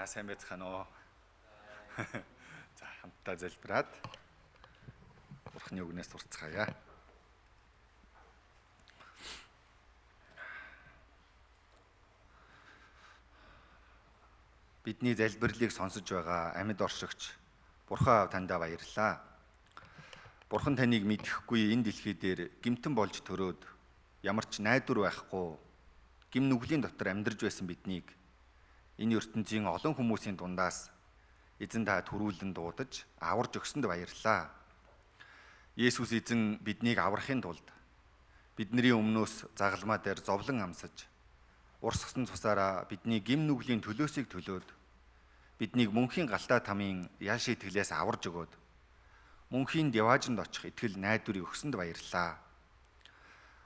Сайн байцгаана уу? За, хамтдаа залбираад Бурхны үгнээс сурцгаая. Бидний залбирлыг сонсож байгаа амьд оршигч Бурхан аав, таньдаа баярлалаа. Бурхан таныг мэдэхгүй энэ дэлхий дээр гэмтэн болж төрөөд ямар ч найдвар байхгүй гэм нүглийн дотор амьдарч байсан биднийг энэ ертөнцийн олон хүмүүсийн дундаас эзэн та түрүүлэн дуудаж аварж өгсөнд баярлалаа. Есүс эзэн биднийг аврахын тулд бидний өмнөөс загалмаа дээр зовлон амсаж, урсгасан цусаараа бидний гэм нүглийн төлөөсийг төлөөд, биднийг мөнхийн галтай тамын ял шийтгэлээс аварж өгөөд, мөнхийн диваажинд очих итгэл найдварыг өгсөнд баярлалаа.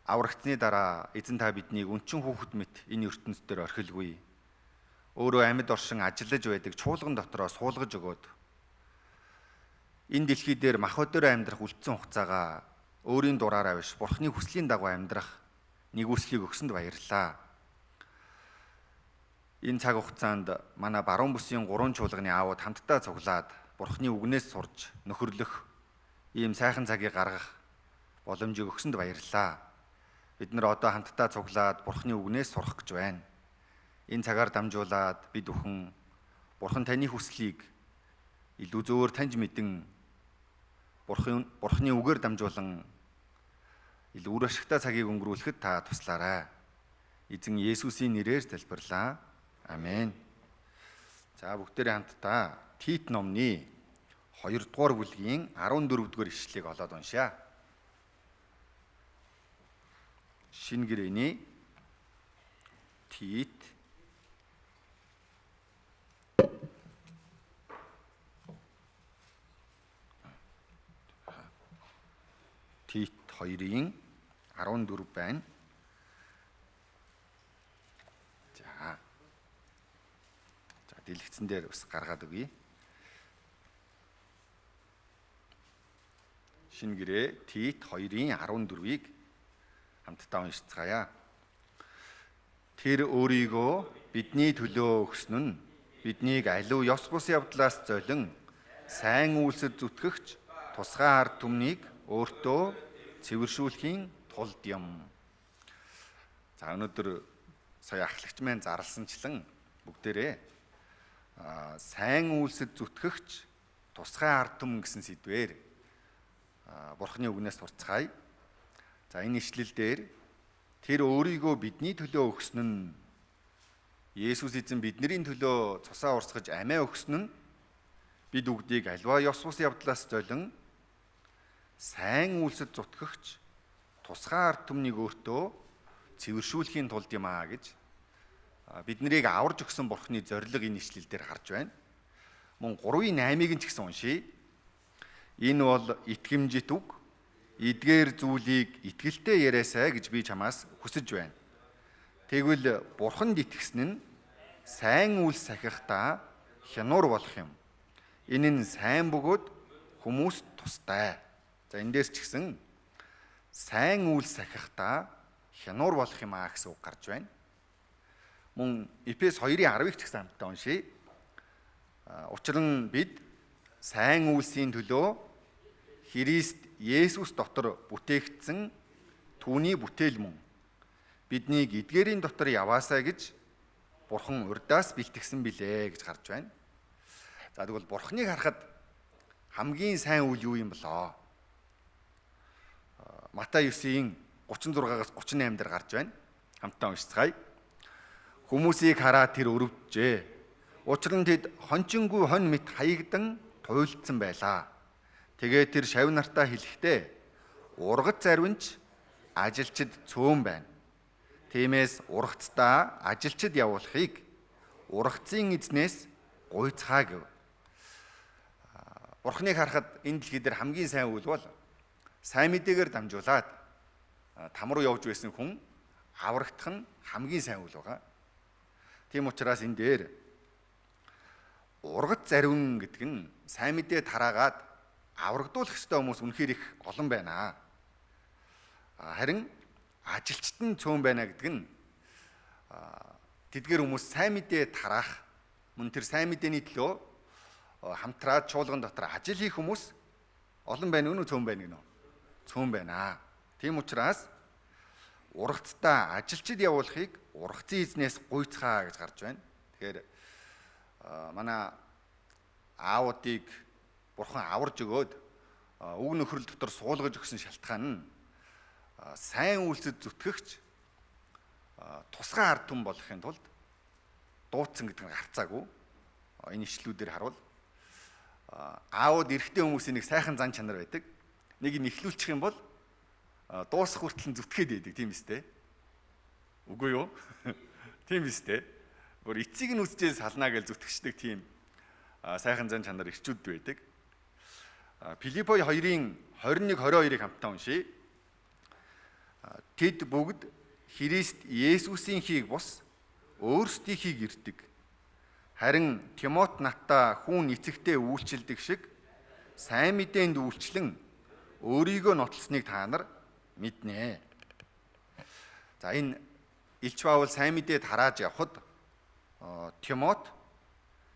Аврагдсны дараа эзэн та биднийг өнчин хүүхэд мэт энэ ертөнц дээр орхилгүй. Өөрөө амьд оршин ажиллаж байдаг чуулган дотроо суулгаж өгөөд, энэ дэлхий дээр мах өдөр амьдрах үлдсэн хугацаагаа өөрийн дураараа биш, Бурхны хүслийн дагуу амьдрах нигүүлслийг өгсөнд баярлалаа. Энэ цаг хугацаанд манай баруун бүсийн 3 чуулганы аавууд хамтдаа цуглаад Бурхны үгнээс сурж нөхөрлөх ийм сайхан цагийг гаргах боломжийг өгсөнд баярлалаа. Бид нар одоо хамтдаа цуглаад Бурхны үгнээс сурах гэж байна. Энэ цагаар дамжуулаад бид бүхэн Бурхан таны хүслийг илүү зөөр таньж мэдэн, Бурхны үгээр дамжуулан илүү үр ашигтай цагийг өнгөрүүлэхэд та туслаарай. Эзэн Есүсийн нэрээр залбирлаа. Амен. За, бүгдээрээ хамтдаа Тит номны 2 дугаар бүлгийн 14 дугаар ишлэлийг олоод уншъя. Шинэ гэрээний Тит 2-ын 14 байна. За. За, дэлгэцэн дээр бас гаргаад өгье. Шинэ гэрээ Тит 2-ын 14-ийг хамтдаа уншицгаая. Тэр өөрийгөө бидний төлөө өгсөн нь биднийг аливаа ёс бус явдлаас золин сайн үйлсэд зүтгэгч тусгай ард түмнийг өөртөө цэвэршүүлэхийн тулд юм. За, өнөөдөр сая ахлагч маань зарласанчлан бүгдээрээ сайн үйлсэд зүтгэгч тусгай ард түмэн гэсэн сэдвээр Бурхны үгнээс сурцгаая. За, энэ ишлэл дээр тэр өөрийгөө бидний төлөө өгсөн нь, Есүс эзэн бидний төлөө цусаа урсгаж амиа өгсөн нь бид бүгдийг аливаа ёс бус явдлаас золин сайн үйлсэд зүтгэгч тусгай ард түмнийг өөртөө цэвэршүүлэхийн тулд юм аа гэж биднийг аварж өгсөн Бурхны зорилго энэ ишлэл дээр гарч байна. Мөн 3-ын 8-ыг нь ч гэсэн уншийе. Энэ бол итгэмжит үг. Эдгээр зүйлийг итгэлтэй яриасай гэж би чамаас хүсэж байна. Тэгвэл Бурханд итгэсэн нь сайн үйлс сахихдаа хянуур болох юм. Энэ нь сайн бөгөөд хүмүүст тустай. За, энэ дээрс ч гэсэн сайн үйлс сахихдаа хянуур болох юм аа гэсэн үг гарч байна. Мөн Эфес 2-ын 10-ыг ч гэсэн хамтдаа уншийе. Учир нь бид сайн үйлсийн төлөө Христ Есүс дотор бүтээгдсэн түүний бүтээл мөн. Биднийг эдгээрийн дотор яваасай гэж Бурхан урьдаас бэлтгэсэн билээ гэж гарч байна. За, тэгвэл Бурханыг харахад хамгийн сайн үйл юу юм болоо? Матай 9-ийн 36-аас 38 дээр гарч байна. Хамтдаа уншицгаая. Хүмүүсийг хараад тэр өрөвджээ. Учир нь тэд хончингүй хонь мэт хаягдан туйлдсан байлаа. Тэгээд тэр шавь нартаа хэлэхдээ: "Ургац зарвинч ажилчид цөөн байна. Тиймээс ургацдаа ажилчид явуулахыг ургацын эзнээс гуйцгаа" гэв. Бурхныг харахад энэ дэлхий дээр хамгийн сайн үйл бол сайн мэдээгээр дамжуулаад там руу явж байсан хүн аврагдах нь хамгийн сайн үйл байгаа. Тийм учраас энэ дээр ургац заривн гэдэг нь сайн мэдээ тараагаад аврагдуулах ёстой хүмүүс үнэхээр их олон байна. Харин ажилчид нь цөөн байна гэдэг нь тэдгээр хүмүүс сайн мэдээ тараах Мөн тэр сайн мэдээний төлөө хамтраад чуулган дотор ажил хийх хүмүүс олон байна гэнэ үү, цөөн байна гэнэ үү? Цөөн байна. Тийм учраас ургацтай ажилчид явуулахыг ургацын эзнээс гуйцгаа гэж гарч байна. Тэгэхээр манай аавуудыг бурхан аварж өгөөд үг нөхрөл дотор суулгаж өгсөн шалтгаан нь сайн үйлсэд зүтгэгч тусгай ард түмэн болохын тулд дуудсан гэдэг нь гарцаагүй. Энэ ишлүүдээр харуул аауд эрэгтэй хүмүүсийн нэг сайхан зан чанар байдаг. Нэг юм эхлүүлчих юм бол дуусах хүртэл нь зүтгээд байдаг, тийм үстэй. Үгүй юу? Тийм үстэй. Бүр эцгийг нь үсчээ салнаа гэж зүтгэждэг тийм сайхан зан чанар эрчүүд байдаг. Филиппой 2-ын 21 22-ыг хамтдаа уншийе. Тэд бүгд Христ Есүсийнхийг бус өөрсдийнхийг ирдэг. Харин Тимот надтай хүн эцэгтэй үйлчилдэг шиг сайн мэдээнд үйлчлэн өөрийгөө нотлосныг та нар мэднэ. За, энэ Элч Паул сайн мэдээ тарааж явхад Тимот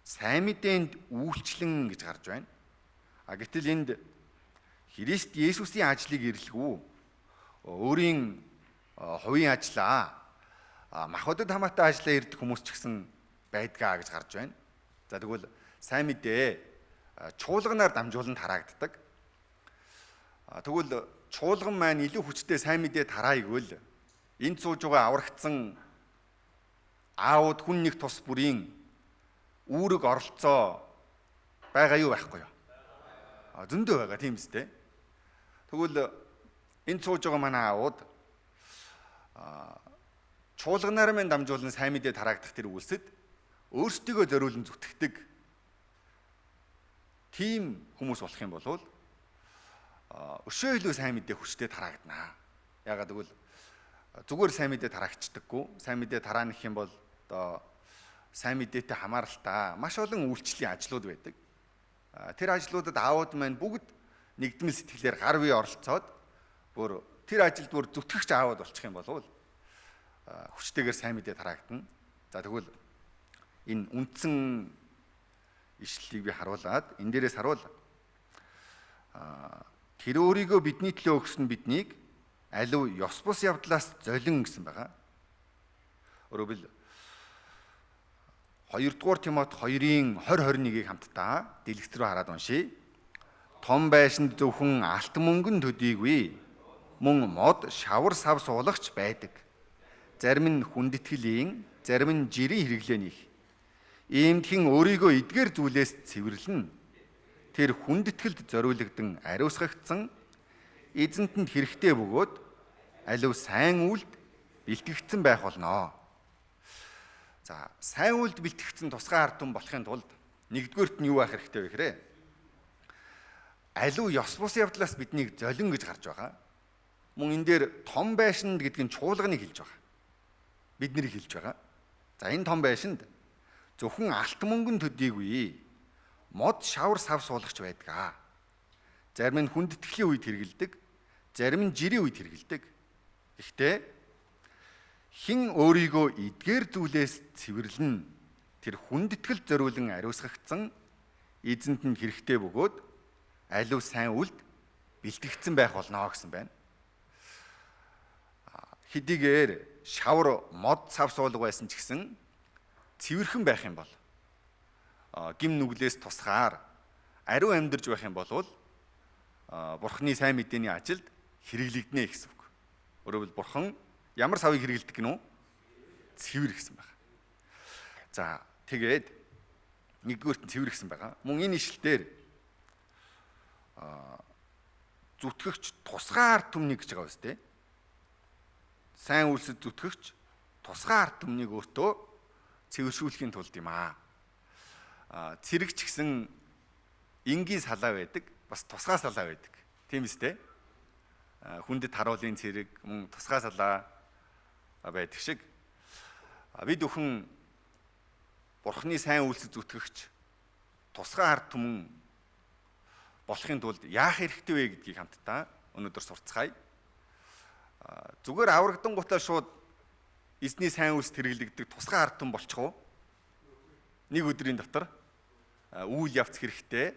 сайн мэдээнд үйлчлэн гэж гарч байна. А гэтэл энд Христ Есүсийн ажлыг эрлэгүй, өөрийн хувийн ажлаа, махбодод хамаатай ажлаа ирдэг хүмүүс ч гэсэн байдгаа гэж гарч байна. За, тэгвэл сайн мэдээ чуулганаар дамжуулан тараагддаг. Тэгвэл чуулган маань илүү хүчтэй сайн мэдээ тараая гэвэл энд сууж байгаа аврагдсан аауд хүн нэг тус бүрийн үүрэг оролцоо байгаа юу, байхгүй юу? Зөндөө байгаа, тийм үстэй. Тэгвэл энд сууж байгаа манай аауд чуулганаар минь дамжуулан сайн мэдээ тараагдах тэр үйлсэд өөрсдийгөө зориулан зүтгэдэг тийм хүмүүс болох юм бол өшөө илүү сайн мэдээ хүчтэй тараагдана. Яагаад гэвэл зүгээр сайн мэдээ тараагчдаггүй. Сайн мэдээ тараана гэх юм бол одоо сайн мэдээтэй хамааралтай маш олон үйлчлэлийн ажлууд байдаг. Тэр ажлуудад аауд маань бүгд нэгдмэл сэтгэлээр гар бие оролцоод бүр тэр ажилд бүр зүтгэгч аауд болчих юм бол хүчтэйгээр сайн мэдээ тараагдана. За, тэгвэл энэ үндсэн ишлэлийг би харуулад энэ дээрээс харуул тэр өөрийгөө бидний төлөө өгсөн биднийг алив ёс бус явдлаас золин гэсэн байгаа. Өөрөөр 2 дугаар Тимот 2-ын 20 21-ийг хамтдаа дэлгэц рүү хараад уншийе. Том байшинд зөвхөн алт мөнгөн төдийгүй мөн мод шавар сав суулагч байдаг. Зарим нь хүндэтгэлийн, зарим нь жирийн хэрэглээнийх. Иймд хэн өөрийгөө эдгээр зүйлээс цэвэрлэнэ. Тэр хүндэтгэлд зориулагдсан ариусгагдсан, эзэнтэнд хэрэгтэй бөгөөд алив сайн үйлд бэлтгэгдсэн байх болно. За, сайн үйлд бэлтгэгдсэн тусгай ард түмэн болохын тулд нэгдүгээрт нь юу байх хэрэгтэй вэ гэхээр алив ёс бус явдлаас биднийг золин гэж гарч байгаа. Мөн энэ дээр том байшинд гэдэг нь чуулганыг хэлж байгаа. Бид нарыг хэлж байгаа. За, энэ том байшинд зөвхөн алт мөнгөн төдийгүй мод шавар сав суулагч байдаг. Зарим нь хүндэтгэлийн үед хэрэгэлдэг, зарим нь жирийн үед хэрэгэлдэг. Гэхдээ хэн өөрийгөө эдгээр зүйлээс цэвэрлэн тэр хүндэтгэл зориулан ариусгагдсан, эзэнт нь хэрэгтэй бөгөөд алив сайн үлд бэлтгэгдсэн байх болно гэсэн байна. Хэдийгээр шавар мод сав суулга байсан ч гэсэн цэвэрхэн байх юм бол, гэм нүглээс тусгаар ариун амьдарч байх юм бол бурхны сайн мэдээний ажилд хэрэглэгдэнэ гэсэн үг. Өөрөөр бурхан ямар савыг хэрэглэдэг гэнэ үү? Цэвэр гэсэн байна. За, тэгээд нэгдүгээрт нь цэвэр гэсэн байгаа. Мөн энэ ишлэлдэр зүтгэгч тусгай ард түмнийг гэж байгаа биз дээ. Сайн үйлсэд зүтгэгч тусгай ард түмнийг өөртөө цэвэршүүлэхийн тулд юм аа. Цэрэг ч гэсэн энгийн салаа байдаг, бас тусгай салаа байдаг. Тийм үстэй. Хүндэт харуулын цэрэг мөн тусгай салаа байдаг шиг бид бүхэн Бурхны сайн үйлсэд зүтгэгч тусгай ард түмэн болохын тулд яах хэрэгтэй вэ гэдгийг хамтдаа өнөөдөр сурцгаая. Зүгээр аврагдан гутаа шууд эзний сайн үйлс хэрэглэгддэг тусгай ард түмэн болчих уу? Нэг өдрийн дотор үйл явц хэрэгтэй.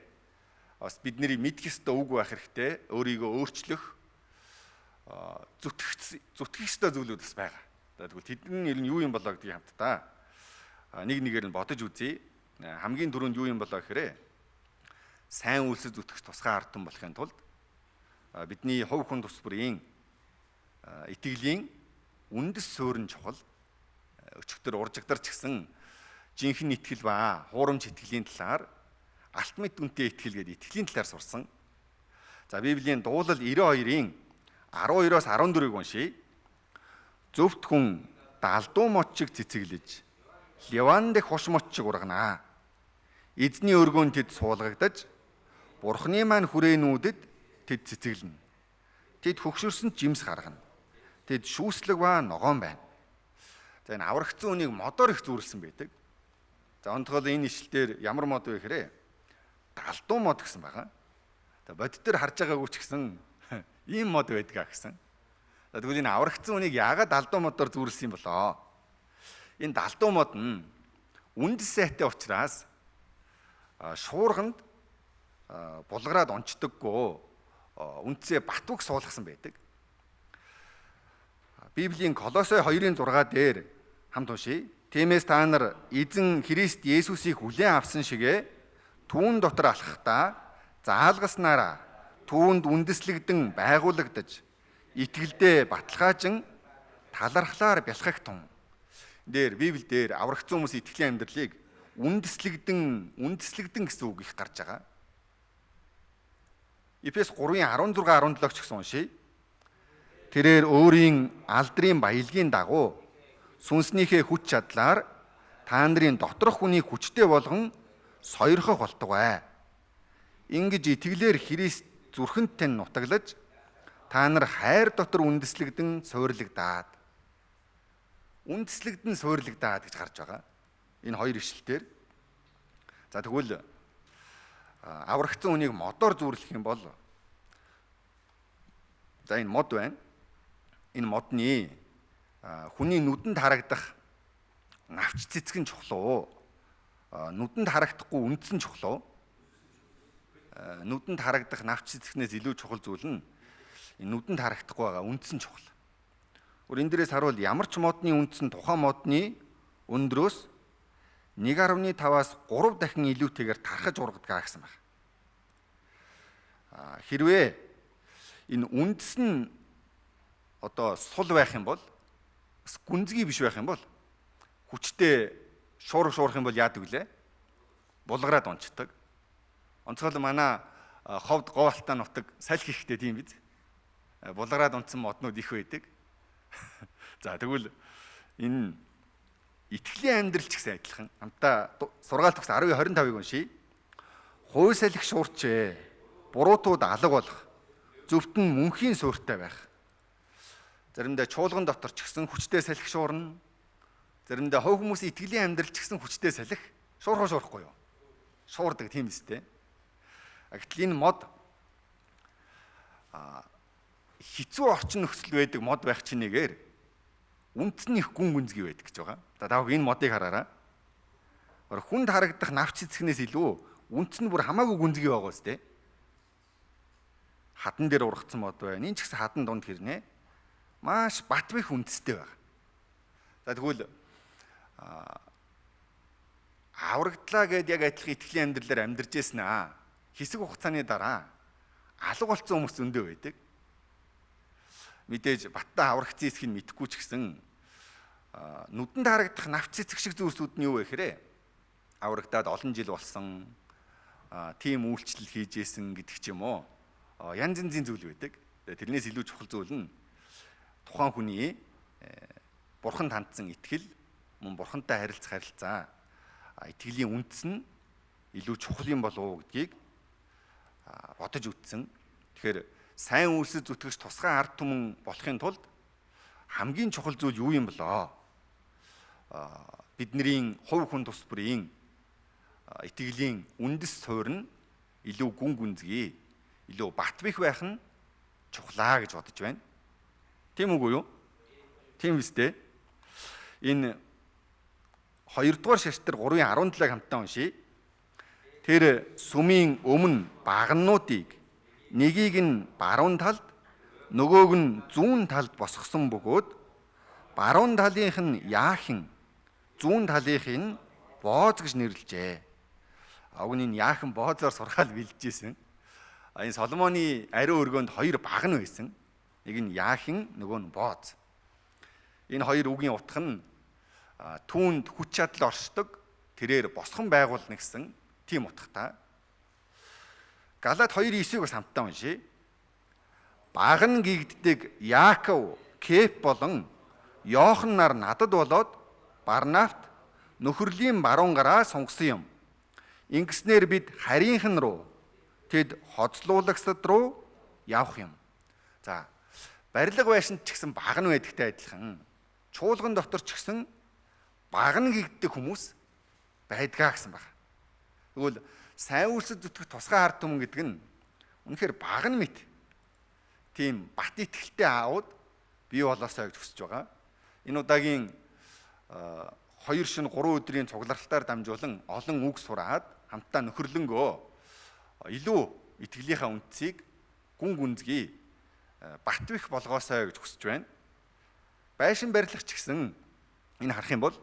Бас бидний мэдэх ёстой үг байх хэрэгтэй. Өөрийгөө өөрчлөх, зүтгэх ёстой зүйлүүд бас байгаа. За тэгвэл тэдний нэр нь юу юм болоо гэдгийг хамтдаа нэг нэгээр нь бодож үзье. Хамгийн түрүүнд юу юм болоо гэхээр сайн үйлсэд зүтгэх тусгай ард түмэн болохын тулд бидний хувь хүн тус бүрийн итгэлийн үндэс суурь нь чухал. Өчигдөр уржигдар ч гэсэн жинхэнэ итгэл ба хуурамч итгэлийн талаар алт мэт үнэтэй итгэл гэдэг итгэлийн талаар сурсан. За Библийн дуулал 92-ийн 12-оос 14-ийг уншийе. Зөвхт хүн далдуу мод шиг цэцэглэж, Ливан дэх хуш мод шиг урганаа. Эзний өргөөнд тэд суулгагдаж, Бурхны маань хүрээнүүдэд тэд цэцэглэнэ. Тэд хөгшөрсөн жимс гаргана. Тэд шүүслэг ба ногоон байна. За энэ аврагдсан үнийг модоор их зүүрлсэн байдаг. За онцгой энэ ишлэлдэр ямар мод вэ гэхээр далдуу мод гэсэн байгаа. За бодит төр харж байгаагүй ч гэсэн ийм мод байдгаа гэсэн. За тэгвэл энэ аврагдсан үнийг яагаад далдуу модоор зүүрлсэн юм болоо? Энэ далдуу мод нь үндэс сайтай учраас шуурганд булгараад онцдоггүй, үндсээ батваг суулгасан байдаг. Библийн Колосой 2:6 дээр хамт уншийе. Тиймээс та нар эзэн Христ Есүсийг хүлээн авсан шигэ түүн дотор алхахдаа заалгаснараа түүнд үндэслэгдэн байгуулагдаж итгэлдээ баталгаажин талархлаар бялхагтун. Дээр Библи дээр аврагдсан хүмүүс итгэлийн амьдралыг үндэслэгдэн гэсэн үг их гарч байгаа. Эфес 3:16 17 ч гэсэн уншийе. Тэрээр өөрийн алдрын баялагын дагуу сүнснийхээ хүч чадлаар та нарын доторх хүнийг хүчтэй болгон сойрхох болтугай. Ингэж итгэлээр Христ зүрхэнд тань нутаглаж та нар хайр дотор үндэслэгдэн суурлагдаад. Үндэслэгдэн суурлагдаад гэж гарч байгаа. Энэ хоёр ишлэлээр. За тэгвэл аврагдсан үнийг модоор зүүрлэх юм бол за энэ мод байна. Энэ модны хүний нүдэнд харагдах навч цэцэг нь чухал уу? Нүдэнд харагдахгүй үндэс нь чухал уу? Нүдэнд харагдах навч цэцгнээс илүү чухал зүйл нь энэ нүдэнд харагдахгүй байгаа үндэс нь чухал. Өөр энэ дээрээс харуул ямар ч модны үндэс нь тухайн модны өндрөөс 1.5-аас 3 дахин илүүтэйгээр тархаж ургадаг гэсэн байна. Хэрвээ энэ үндэс нь одоо сул байх юм бол бас гүнзгий биш байх юм бол хүчтэй шуурах юм бол яадаг вүлээ? Булгараад унцдаг. Онцгой манай ховд говьалтаа нутаг салхи ихтэй тийм биз? Булгараад унтсан моднууд их байдаг. За тэгвэл энэ итгэлийн амьдрал ч гэсэн адилхан. Хамтаа сургаал төгс 10:25-ыг уншийе. Хууй салхи шуурчээ. Буруутууд алга болох. Зөвхт нь мөнхийн суурьтай байх. Заримдаа чуулган дотор ч гэсэн хүчтэй салхи шуурна. Заримдаа хувь хүмүүсийн итгэлийн амьдрал ч гэсэн хүчтэй салхи шуурах шуурахгүй юу? Шуурдаг тийм үстэй. Гэтэл энэ мод хэцүү орчин нөхцөл байдаг мод байх чинээгээр үндэс нь их гүн гүнзгий байдаг гэж байгаа. За та бүхэн энэ модыг хараарай. Хүнд харагдах навч цэцгнээс илүү үндэс нь бүр хамаагүй гүнзгий байгаа үстэй. Хадан дээр ургацсан мод байна. Энэ ч гэсэн хадан дунд хэрнээ. Маш бат бэх үндэстэй байгаа. За тэгвэл аврагдлаа гэд яг адилхан итгэлийн амьдралаар амьдарч байсан аа. Хэсэг хугацааны дараа алга болсон хүмүүс зөндөө байдаг. Мэдээж баттаа аврагдсан эсхийг мэдэхгүй ч гэсэн нүдэнд харагдах навч цэцэг шиг зүйлсүүд нь юу вэ гэхээр аврагдаад олон жил болсон, тийм үйлчлэл хийж исэн гэдэг ч юм уу. Янз янзын зүйл байдаг. Тэрнээс илүү чухал зүйл нь тухайн хүний бурханд хандсан итгэл, мөн бурхантай харилцах харилцаа, итгэлийн үндэс нь илүү чухал юм болов уу гэдгийг бодож үтсэн. Тэгэхээр сайн үйлсэд зүтгэгч тусгай ард түмэн болохын тулд хамгийн чухал зүйл юу юм болоо? Бидний хувь хүн тус бүрийн итгэлийн үндэс суурь нь илүү гүн гүнзгий, илүү бат бих байх нь чухлаа гэж бодож байна. Тийм үгүй юу? Тийм үстэй. Энэ 2-р шаштар 3:17-ыг хамтдаа уншийе. Тэр сүмийн өмнө багнуудыг нэгийг нь баруун талд, нөгөөг нь зүүн талд босгосон бөгөөд баруун талынх нь Яахин, зүүн талынх нь Бооз гэж нэрлэжээ. Уг нь энэ Яахан Боозоор сургаал бэлджсэн. Энэ Соломоны ариун өргөөнд хоёр баг нь байсан. Нэг нь Яахин, нөгөө нь Бооз. Энэ хоёр үгийн утга нь түүнд хүч чадал оршдог, тэрээр босгон байгуулна гэсэн тийм утгатай. Галаат 2:9-ийг бас хамтдаа уншийе. Баг нь гэгддэг Яаков, Кеф болон Йохан нар надад болоод Барнавт нөхөрлийн баруун гараа сунгасан юм. Ингэснээр бид харийнхан руу, тэд хоцлуулагсад руу явах юм. За, барилга байшинд ч гэсэн баг нь байдагтай адилхан чуулган дотор ч гэсэн баг нь гэгддэг хүмүүс байдгаа гэсэн баг. Тэгвэл сайн үйлсэд зүтгэх тусгай ард түмэн гэдэг нь үнэхээр баг нь мэт тийм бат итгэлтэй аауд бий болоосой гэж хүсэж байгаа. Энэ удаагийн 2 шин 3 өдрийн цугларалтаар дамжуулан олон үг сураад хамтдаа нөхөрлөнгөө илүү итгэлийнхаа үндсийг гүн гүнзгий бат бих болгоосой гэж хүсэж байна. Байшин барилга ч гэсэн энэ харах юм бол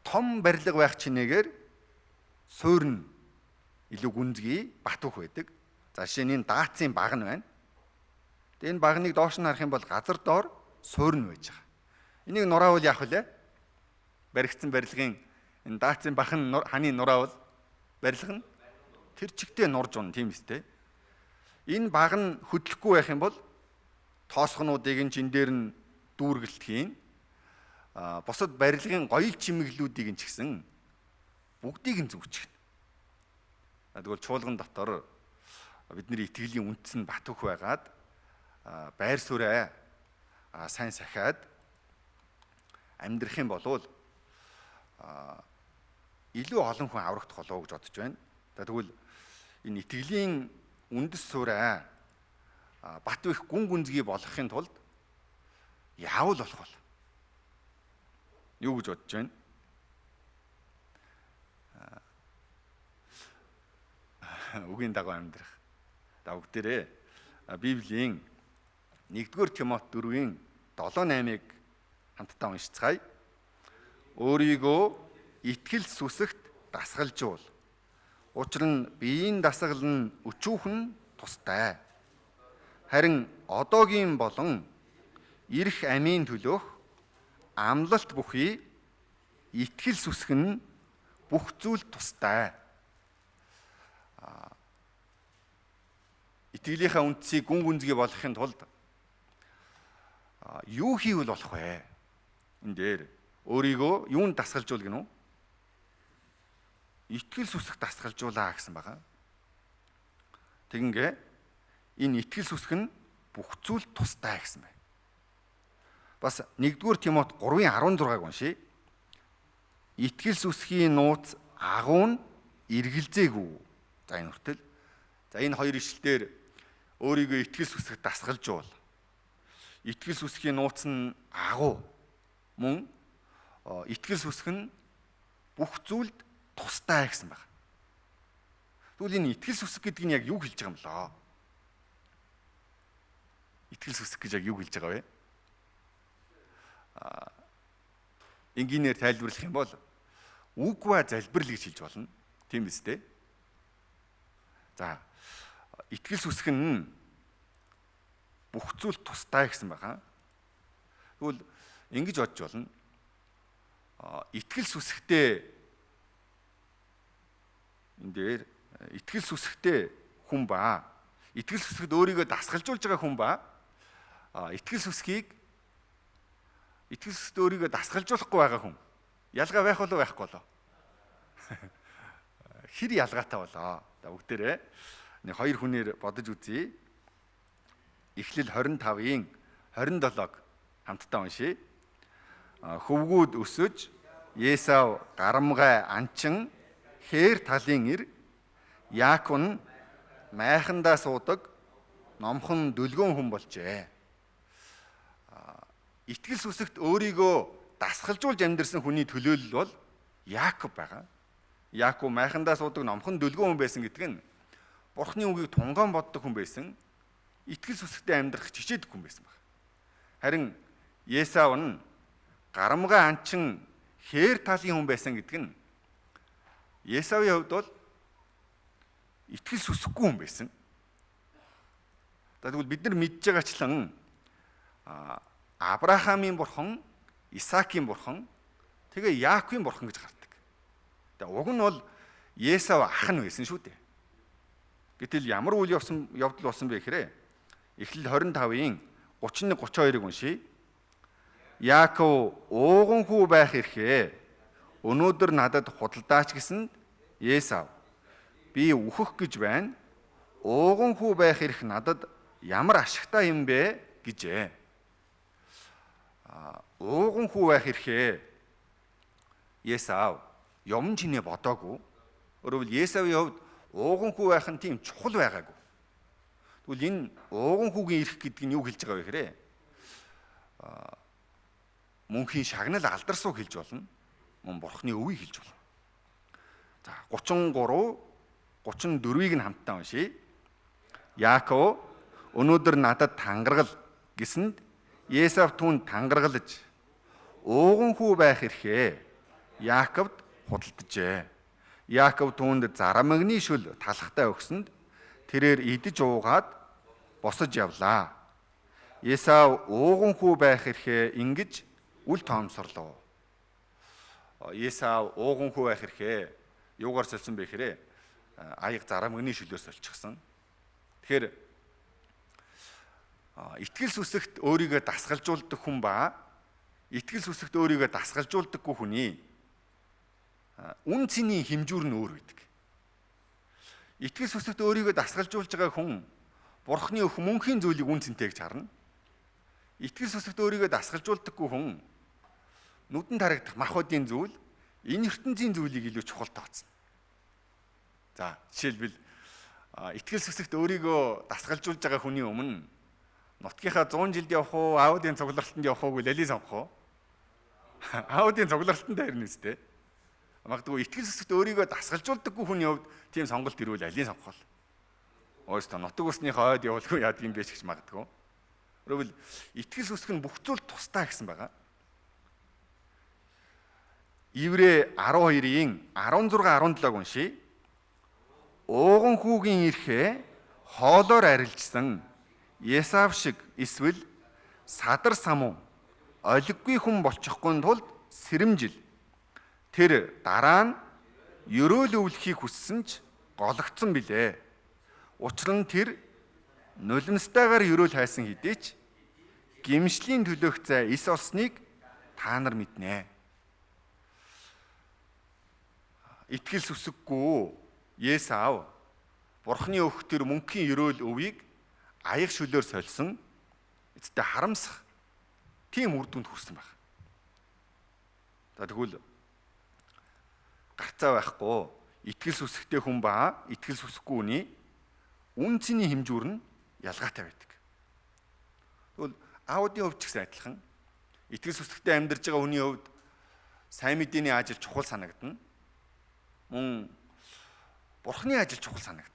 том барилга байх чинээгээр суурь нь илүү гүнзгий бат бөх байдаг. За, жишээ нь энэ даацын баг нь байна. Тэгээ энэ багныг доош нь харах юм бол газар доор суурь нь байж байгаа. Энийг нураавал яах вэ? Баригдсан барилгын энэ даацын бахан ханы нураавал барилга нь тэр чигтээ нурж унна, тийм үстэй. Энэ баг нь хөдлөхгүй байх юм бол тоосгонуудыг нь чин дээр нь дүүргэлт хийн. Бусад барилгын гоёл чимэглүүдийг нь ч гэсэн бүгдийг нь зүгчгэнэ. Тэгвэл чуулган дотор бидний итгэлийн үндэс нь бат бөх байгаад байр сууриа сайн сахиад амьдрах юм бол илүү олон хүн аврагдах болов уу гэж бодож байна. Тэгвэл энэ итгэлийн үндэс сууриа бат бөх гүн гүнзгий болгохын тулд яавал болох вэ? Юу гэж бодож байна? Үгийн дагуу амьдрах. За, бүгдээрээ Библийн 1-р Тимот 4-ийн 7-8-ыг хамтдаа уншицгаая. Өөрийгөө итгэл сүсэгт дасгалжуул. Учир нь биеийн дасгал нь өчүүхэн тустай. Харин одоогийн болон ирэх амийн төлөөх амлалт бүхий итгэл сүсэг нь бүх зүйл тустай. Итгэлийнхаа үндсийг гүн гүнзгий болгохын тулд юу хийвэл болох вэ? Энэ дээр өөрийгөө юунд дасгалжуул гэнэ үү? Итгэл сүсэг дасгалжуулаа гэсэн байгаа. Тэгингээ энэ итгэл сүсэг нь бүх зүйл тустай гэсэн байна. Бас 1-р Тимот 3:16-г уншийе. Итгэл сүсгийн нууц агуу нь эргэлзээгүй. За, энэ хүртэл. За, энэ хоёр ишлэлдэр өөрийгөө итгэл сүсэгт дасгалжуул. Итгэл сүсгийн нууц нь агуу. Мөн итгэл сүсэг нь бүх зүйлд тустай гэсэн байна. Тэгвэл энэ итгэл сүсэг гэдэг нь яг юу хэлж байгаа юм болоо? Итгэл сүсэг гэж яг юу хэлж байгаа вэ? Энгийнээр тайлбарлах юм бол үг ба залбирал гэж хэлж болно. Тийм биз дээ? За, итгэл сүсэг нь бүх зүйл тустай гэсэн байгаа. Тэгвэл ингэж бодож болно. Итгэл сүсэгтэй энэ дээр итгэл сүсэгтэй хүн ба итгэл сүсэгт өөрийгөө дасгалжуулж байгаа хүн ба итгэл сүсгийг итгэл сүсэгт өөрийгөө дасгалжуулахгүй байгаа хүн ялгаа байх болов байхгүй болов? Хэр ялгаатай болоо? За, бүгдээрээ нэг хоёр хүнээр бодож үзье. Эхлэл 25-ын 27-г хамтдаа уншийе. Хөвгүүд өсөж Есав гарамгай анчин хээр талын эр, Яаков нь майхандаа суудаг номхон дөлгөөн хүн болжээ. Итгэл сүсэгт өөрийгөө дасгалжуулж амьдарсан хүний төлөөлөл бол Яаков байгаа. Яаков майхандаа суудаг номхон дөлгөөн хүн байсан гэдэг нь Бурхны үгийг тунгаан боддог хүн байсан. Итгэл сүсгтэй амьдрах хичээдэг хүн байсан баг. Харин Есав нь гарамгаа анчин хээр талын хүн байсан гэдэг нь Есавын хувьд бол итгэл сүсэхгүй хүн байсан. За, тэгвэл бид нар мэдж байгаачлан Авраамийн бурхан, Исаакийн бурхан, тэгээ Яаковын бурхан гэж гардаг. Тэгээ уг нь бол Есав ах нь байсан шүү дээ. Гэтэл ямар үйл явсан явдал болсон бэ гэхээр Эхлэл 25-ын 31 32-ыг уншийе. Яаков ууган хүү байх эрхээ өнөөдөр надад худалдаач гэсэнд Есав би үхэх гэж байна. Ууган хүү байх эрх надад ямар ашигтай юм бэ гэжээ. Ууган хүү байх эрхээ Есав юм чинээ бодоогүй. Өөрөөр Есавын хувьд ууган хүү байх нь тийм чухал байгаагүй. Тэгвэл энэ ууган хүүгийн эрх гэдэг нь юу хэлж байгаа вэ гэхээр мөнхийн шагнал алдарсуу хэлж болно. Мөн бурхны өвийг хэлж болно. За, 33 34-ийг нь хамтдаа уншийе. Яаков өнөөдөр надад тангаргал гэсэнд Есав түүнд тангаргалж ууган хүү байх эрхээ Яаковд худалджээ. Яаков түүнд зарамгны шүл талхтай өгсөнд тэрээр идэж уугаад босож явлаа. Есав ууган хүү байх эрхээ ингэж үл тоомсорлоо. Есав ууган хүү байх эрхээ юугаар сольсон бэ гэхээр аяг зарамгны шүлээр сольчихсан. Тэгэхээр итгэл сүсэгт өөрийгөө дасгалжуулдаг хүн ба итгэл сүсэгт өөрийгөө дасгалжуулдаггүй хүний үн цэний хэмжүүр нь өөр байдаг. Итгэл сүсэгт өөрийгөө дасгалжуулж байгаа хүн Бурхны өх мөнхийн зүйлийг үн цэнтэй гэж харна. Итгэл сүсэгт өөрийгөө дасгалжуулдаггүй хүн нүдэнд харагдах мах бодийн зүйл, энэ ертөнцийн зүйлийг илүү чухал тооцно. За, жишээлбэл итгэл сүсэгт өөрийгөө дасгалжуулж байгаа хүний өмнө нутгийнхаа 100 жилд явах уу, аудын цугларалтанд явах уу гэж алийг сонгох уу? Аудын цугларалтанд харина үстэй. Магадгүй итгэл сүсэгт өөрийгөө дасгалжуулдаггүй хүний хувьд тийм сонголт ирвэл алийг сонгох вэ? Өөрөөсөө нутаг усныхаа ойд явуулгүй яадаг юм бэ ч гэж магадгүй. Өөрөөр итгэл сүсэг нь бүх зүйл тусдаа гэсэн байгаа. Еврэ 12-ийн 16 17-г уншийе. Ууган хүүгийн эрхээ хоолоор арилжсан Есав шиг эсвэл садар самуу олиггүй хүн болчихгүй тулд сэрэмжил. Тэр дараа нь ерөөл өвлөхийг хүссэн ч гологдсон билээ. Учир нь тэр нулимстайгаар ерөөл хайсан хэдий ч гимшлийн төлөөх зай эс олсныг та нар мэднэ. Итгэл сүсэггүй Есав Бурхны өгөх тэр мөнхийн ерөөл өвийг аяг шүлээр сольсон, эцэстээ харамсах тийм үр дүнд хүрсэн баг. За, тэгвэл гарцаа байхгүй итгэл сүсэгтэй хүн ба итгэл сүсэхгүй хүний үн цэний хэмжүүр нь ялгаатай байдаг. Тэгвэл аудын хувьд ч гэсэн адилхан итгэл сүсэгтэй амьдарч байгаа хүний хувьд сайн мэдээний ажил чухал санагдана. Мөн Бурхны ажил чухал санагдана.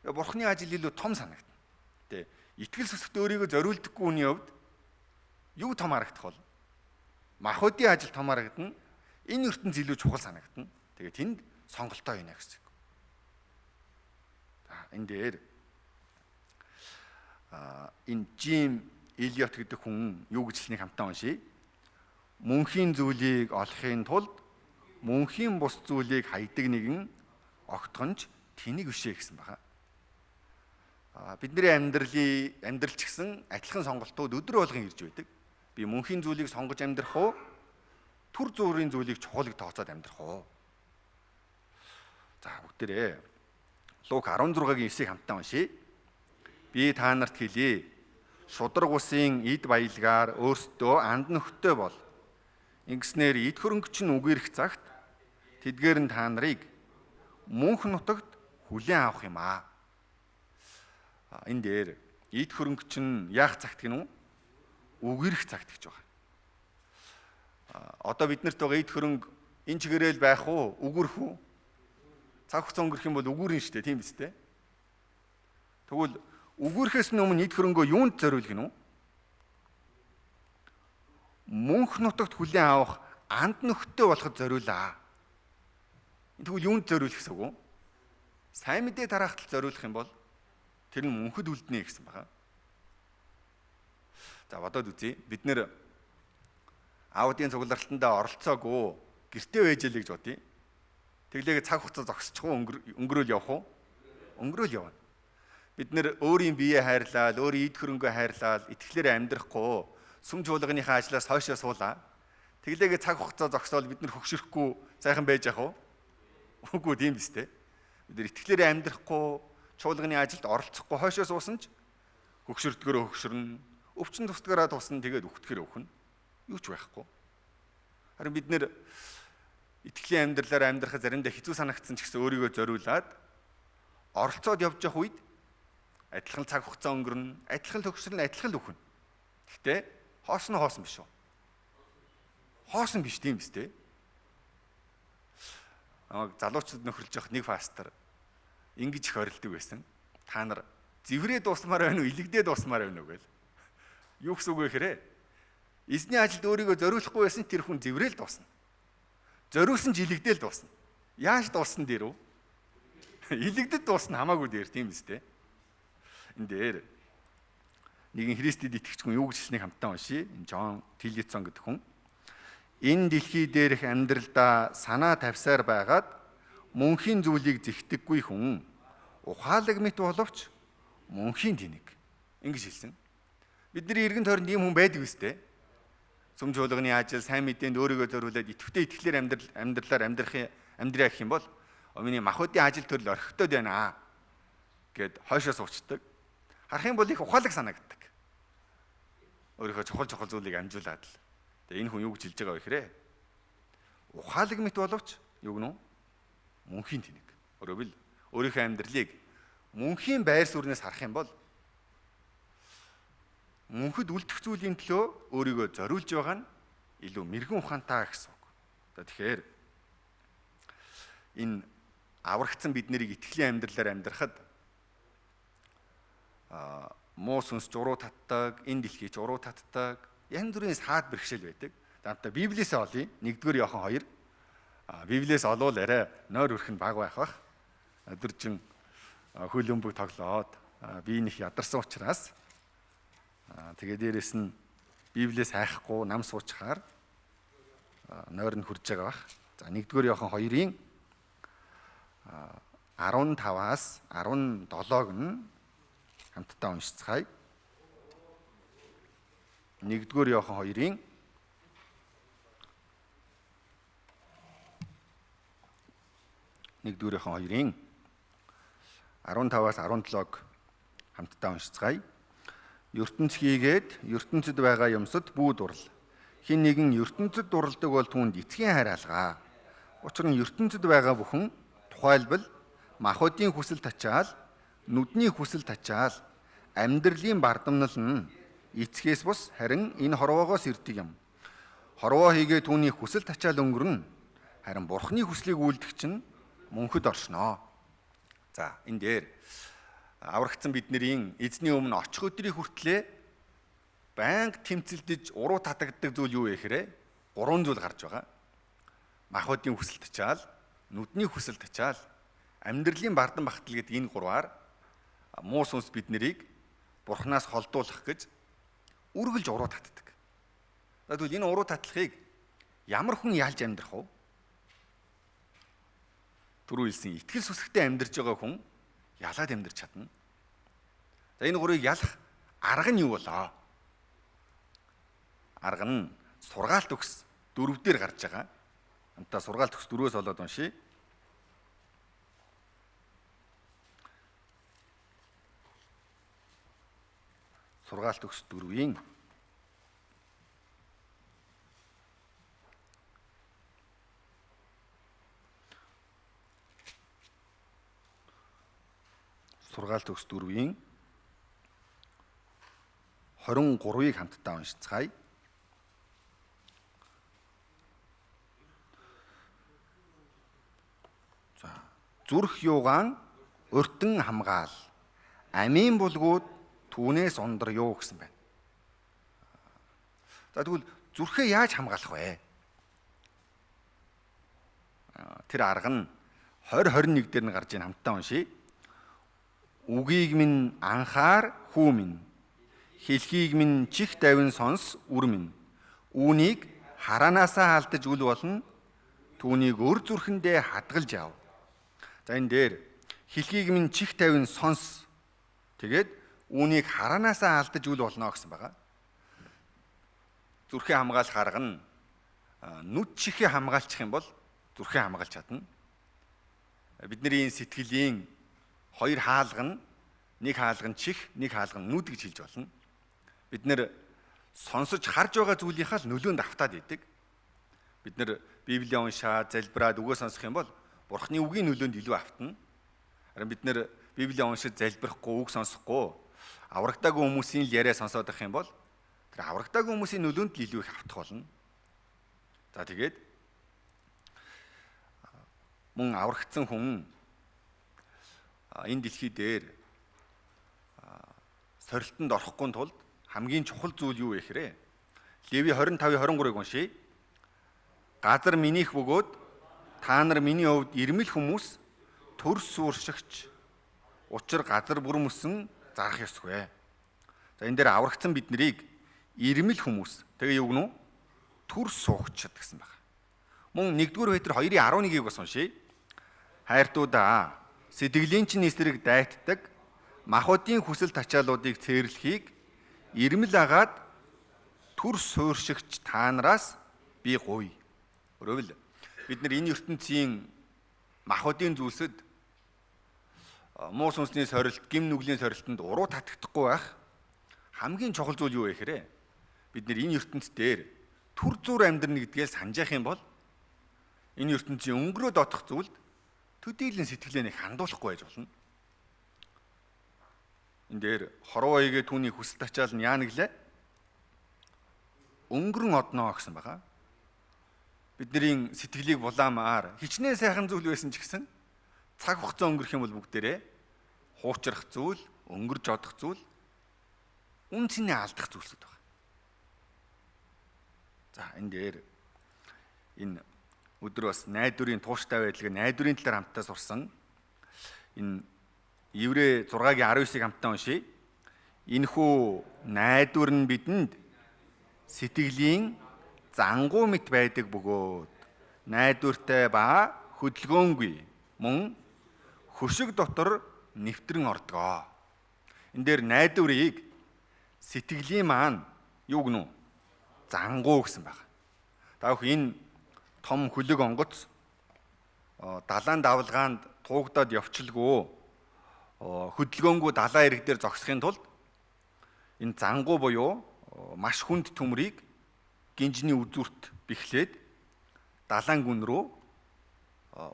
Бурхны ажил илүү том санагдана. Тэ, итгэл сүсэгт өөрийгөө зориулдаггүй хүний хувьд юу том харагдах вэ? Махбодийн ажил том харагдана. Энэ ертөнц илүү чухал санагдана. Тэгээ тэнд сонголтоо хийнэ гэсэн үг. За, энэ дээр энэ Жим Элиот гэдэг хүн юу гэж хэлснийг хамтаа уншийе. Мөнхийн зүйлийг олохын тулд мөнхийн бус зүйлийг хайдаг нэгэн огтхонч тэнэг бишээ гэсэн байна. Бидний амьдралын амьдрал ч гэсэн адилхан сонголтууд өдөр болгон ирж байдаг. Би мөнхийн зүйлийг сонгож амьдрах уу? Түр зуурын зүйлийг чухалыг тооцоод амьдрах уу? За, бүгдээрээ Лук 16-гийн 9-ийг хамтдаа уншийе. Би та нарт хэлье. Шударга усын эд баялгаар өөрсдөө анд нөхдөй бол. Ингэснээр эд хөрөнгөч нь үгэрэх цагт тэдгээр нь та нарыг мөнх нутагт хүлээн авах юм аа. Энэ дээр эд хөрөнгөч нь яах цагт гинүү? Үгэрэх цагт гэж байгаа. Одоо биднэрт байгаа эд хөрөнгө энэ чигээрэл байх уу? Үгүрэх үү? Цаг хугацаа өнгөрөх юм бол үгүрэн шүү дээ, тийм биз дээ? Тэгвэл үгүрэхээс өмнө эд хөрөнгөө юунд зориулах нь вэ? Мөнх нутагт хүлээн авах анд нөхдөд болоход зориулаа. Тэгвэл юунд зориулах гэсэн үг вэ? Сайн мэдээ тараахад зориулах юм бол тэр нь мөнхөд үлднэ гэсэн байна. За бодоод үзье. Бид нэр аудын цугларалтандаа оролцоогүй гэртээ байж л гэж бодъё. Тэглээгээ цаг хугацаа зогсчих уу, өнгөрөөл явах уу? Өнгөрөөл явна. Бид нэр өөрийн биеэ хайрлаад, өөрийн эд хөрөнгөө хайрлаад, итгэлээр амьдрахгүй, сүм чуулганыхаа ажлаас хойшоо суулаа. Тэглээгээ цаг хугацаа зогсоол бид нар хөгшөрөхгүй сайхан байж яах вэ? Үгүй тийм биз дээ. Бид нар итгэлээр амьдрахгүй, чуулганы ажилд оролцохгүй хойшоо суусан ч хөгшөрдгөөрөө хөгшөрнө, өвчин тусдгаараа тусна, тэгээд үхтгэр өхнө. Юу ч байхгүй. Харин бид нэр итгэлийн амьдралаар амьдрахад заримдаа хэцүү санагдсан ч гэсэн өөрийгөө зориулаад оролцоод явж явах үед адилхан цаг хугацаа өнгөрнө, адилхан төгсрөл, адилхан л үхнэ. Гэхдээ хоосон хоосон биш үү? Хоосон биш тийм биз дээ. Намайг залуучууд нөхөрлж явах нэг пастор ингэж их орилдог байсан. Та нар зэврээ дуусмаар байна уу, илэгдээ дуусмаар байна уу гэл. Юу гэсэн үг вэ гэхээр эзний ажилд өөрийгөө зориулахгүй байсан тэр хүн зэврээл дуусна. Зориулсан ч илэгдээл дуусна. Яаж дууссан дээр үү? Илэгдэд дуусна хамаагүй дээр тийм биз дээ. Энэ дээр нэгэн Христэд итгэгч хүн юу гэж хэлснийг хамтдаа уншъя. Энэ Джон Тиллитсон гэдэг хүн. Энэ дэлхий дээрх амьдралдаа санаа тавьсаар байгаад мөнхийн зүйлийг зэгтдэггүй хүн ухаалаг мэт боловч мөнхийн тэнэг. Ингэж хэлсэн. Бидний эргэн тойронд ийм хүн байдаг үстэй. Сүм чуулганы ажил, сайн мэдээнд өөрийгөө зориулаад идэвхтэй итгэлээр амьдралаар амьдраа гэх юм бол миний махбодын ажил төрөл орхигдоод байна гэд хойшоо суучдаг. Харах юм бол их ухаалаг санагддаг. Өөрийнхөө чухал зүйлийг амжуулаад л. Тэгээ энэ хүн юу гэж хэлж байгаа вэ гэхээр ухаалаг мэт боловч юу гэнэ үү? Мөнхийн тэнэг. Өөрөөр өөрийнхөө амьдралыг мөнхийн байр суурнаас харах юм бол мөнхөд үлдэх зүйлийн төлөө өөрийгөө зориулж байгаа нь илүү мэрэгэн ухаантай гэсэн үг. За тэгэхээр энэ аврагдсан бид нарыг итгэлийн амьдралаар амьдрахад муу сүнс журуу татдаг, энэ дэлхий журуу татдаг, янз бүрийн саад бэрхшээл байдаг. За Библиэс олъё. 1-р Иохан 2. Библиэс олвол арай нойр өрх нь бага байх бах. Өдөржин хөл өмбөг тоглоод би нэг ядарсан учраас тэгээ дээрэс нь Библиэс хайхгүй нам суучхаар нойр нь хурж байгаа бах. За 1-р Иохан 2-ын 15-аас 17-г нь хамтдаа уншицгаая. 1-р Иохан 2-ын 1-р Иохан 2-ын 15-аас 17-г хамтдаа уншицгаая. ертөнц хийгээд ертөнцид байгаа юмсад бүү дурл. Хэн нэгэн ертөнцид дурладаг бол түүнд эцгийн хайр алгаа. Учир нь ертөнцид байгаа бүхэн тухайлбал махбодын хүсэл тачаал, нүдний хүсэл тачаал, амьдралын бардамнал нь эцгээс бус харин энэ хорвоогоос ирдэг юм. Хорвоо хийгээ түүний хүсэл тачаал өнгөрнө. Харин Бурхны хүслийг үйлдэх чинь мөнхөд оршноо. За энэ дээр аврагдсан бидний эзний өмнө очих өдрийг хүртлээ байнга тэмцэлдэж уруу татагддаг зүйл юу вэ гэхээр гурван зүйл гарч байгаа. Махбодын хүсэл тачаал, нүдний хүсэл тачаал, амьдралын бардан багтал гэдэг энэ гурваар муу сүнс бид нарыг Бурханаас холдуулах гэж үргэлж уруу татдаг. Тэгвэл энэ уруу татлахыг ямар хүн ялж амьдрах вэ? Түрүү хэлсэн итгэл сүсгтэй амьдарч байгаа хүн ялаад амьдарч чадна. За энэ гурыг ялах арга нь юу болоо? Арга нь сургаалт өгс 4 дээр гарч байгаа. Хамтдаа сургаалт өгс 4-өөс олоод уншъя. Сургаалт өгс 4-ийн сургаалт өгс 4-ийн 23-ыг хамтдаа уншицгаая. Зүрх юугаан уртан хамгаал. Амийн булгууд түүнээс ундар юу гэсэн байна. За тэгвэл зүрхээ яаж хамгаалах вэ? Тэр арга нь 20 21 дээр нь гарч ийн хамтдаа уншийе. Үгийг минь анхаар хүү минь. Хэлхийг минь чих тавин сонс үр минь. Үүнийг хараанасаа алдаж үл болно. Түүнийг өр зүрхэндээ хадгалж яв. За энэ дээр хэлхийг минь чих тавин сонс. Тэгээд үүнийг хараанасаа алдаж үл болно гэсэн байгаа. Зүрхээ хамгаалах арга нь нүд чихээ хамгаалчих юм бол зүрхээ хамгаалж чадна. Бидний энэ сэтгэлийн хоёр хаалга нь нэг хаалга нь чих, нэг хаалга нь нүд гэж хэлж болно. Бид нэр сонсож харж байгаа зүйлийнхаа л нөлөөнд автаад идэг. Бид нэр Библийг уншаад, залбираад үгээ сонсох юм бол Бурхны үгийн нөлөөнд илүү автна. Харин бид нэр Библийг уншиж залбирахгүй, үг сонсохгүй, аврагдаагүй хүмүүсийн л яриа сонсоод байх юм бол тэр аврагдаагүй хүмүүсийн нөлөөнд л илүү их автах болно. За тэгээд мөн аврагдсан хүн энэ дэлхий дээр сорилтонд орохгүй тулд хамгийн чухал зүйл юу вэ гэхээр Леви 25:23-ыг уншийе. Газар минийх бөгөөд та нар миний хувьд ирмэл хүмүүс төр сууршигч учир газар бүр мөсөн зарах ёсгүй. За энэ дээр аврагдсан бид нарыг ирмэл хүмүүс тэгээ юу гэнэ үү? Төр суугчд гэсэн байна. Мөн 1-р Петр 2:11-ийг бас уншийе. Хайртуудаа сэтгэлийн чинь эсрэг дайтдаг махбодын хүсэл тачаалуудыг цээрлэхийг ирмэл агаад төр сууршигч та нараас би гуй. Өөрөөр бид нар энэ ертөнцийн махбодын зүйлсэд муу сүнсний сорилт, гим нүглийн сорилтонд уруу татагдахгүй байх хамгийн чухал зүйл юу вэ гэхээр бид нар энэ ертөнц дээр түр зуур амьдрна гэдгээ санаж явах юм бол энэ ертөнцийн өнгөрөөд одох зүйлд төдийлөн сэтгэлээ нэг хандуулахгүй байж болно. Энэ дээр хорвоо игээ түүний хүсэл тачаал нь яана гэлээ? Өнгөрөн одноо гэсэн байгаа. Бидний сэтгэлийг булаамаар хичнээн сайхан зүйл байсан ч гэсэн цаг хугацаа өнгөрөх юм бол бүгдээрээ хуучрах зүйл, өнгөрж одох зүйл, үн цэнэ алдах зүйлсүүд байна. За энэ дээр энэ өдөр бас найдварын тууштай байдлыг найдварын талаар хамтдаа сурсан. Энэ Еврей 6-гийн 19-ыг хамтдаа уншийе. Энэхүү найдвар нь бидэнд сэтгэлийн зангуу мэт байдаг бөгөөд найдвартай ба хөдөлгөөнгүй мөн хөшиг дотор нэвтрэн ордгоо. Энэ дээр найдварыг сэтгэлийн маань юу гэнэ үү? Зангуу гэсэн байна. Та бүхэн энэ том хөлөг онгоц далайн давлгаанд туугдаад явчлгүй хөдөлгөөнгүй далайн эрэг дээр зогсохын тулд энэ зангуу буюу маш хүнд төмрийг гинжний үзүүрт бэхлээд далайн гүн рүү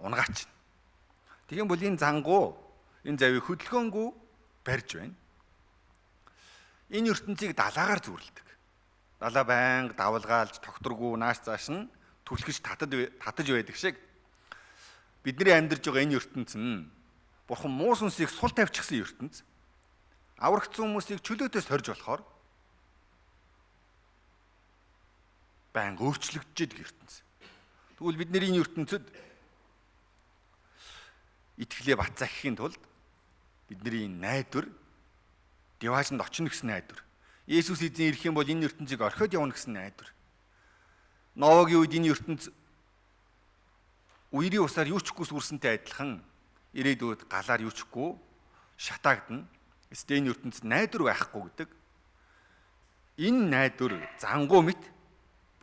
унгаач. Тэгэн бол энэ зангуу энэ завийг хөдөлгөөнгүй барьж байна. Энэ ертөнцийг далаагаар зүрлдэг. Далаа байнга давлгаалж тогтургүй нааш цааш нь түлхэж татаж байдаг шиг бидний амьдарч байгаа энэ ертөнц нь Бурхан муу сүнсийг сул тавьчихсан ертөнц. Аврагдсан хүмүүсийг чөлөөтэй сорж болохоор байнга өөрчлөгдөж идэг ертөнц. Тэгвэл бидний энэ ертөнцид итгэлээ бат захихын тулд бидний найдвар диваажинд очино гэсэн найдвар. Есүс эзэн ирэх юм бол энэ ертөнцийг орхиод явна гэсэн найдвар. Новагийн үед энэ ертөнц үерийн усаар юу ч хгүй сүрсэнтэй адилхан ирээдүйд галаар юу ч хгүй шатаагдана. Эсвэл энэ ертөнцид найдвар байхгүй гэдэг. Энэ найдвар зангуу мэт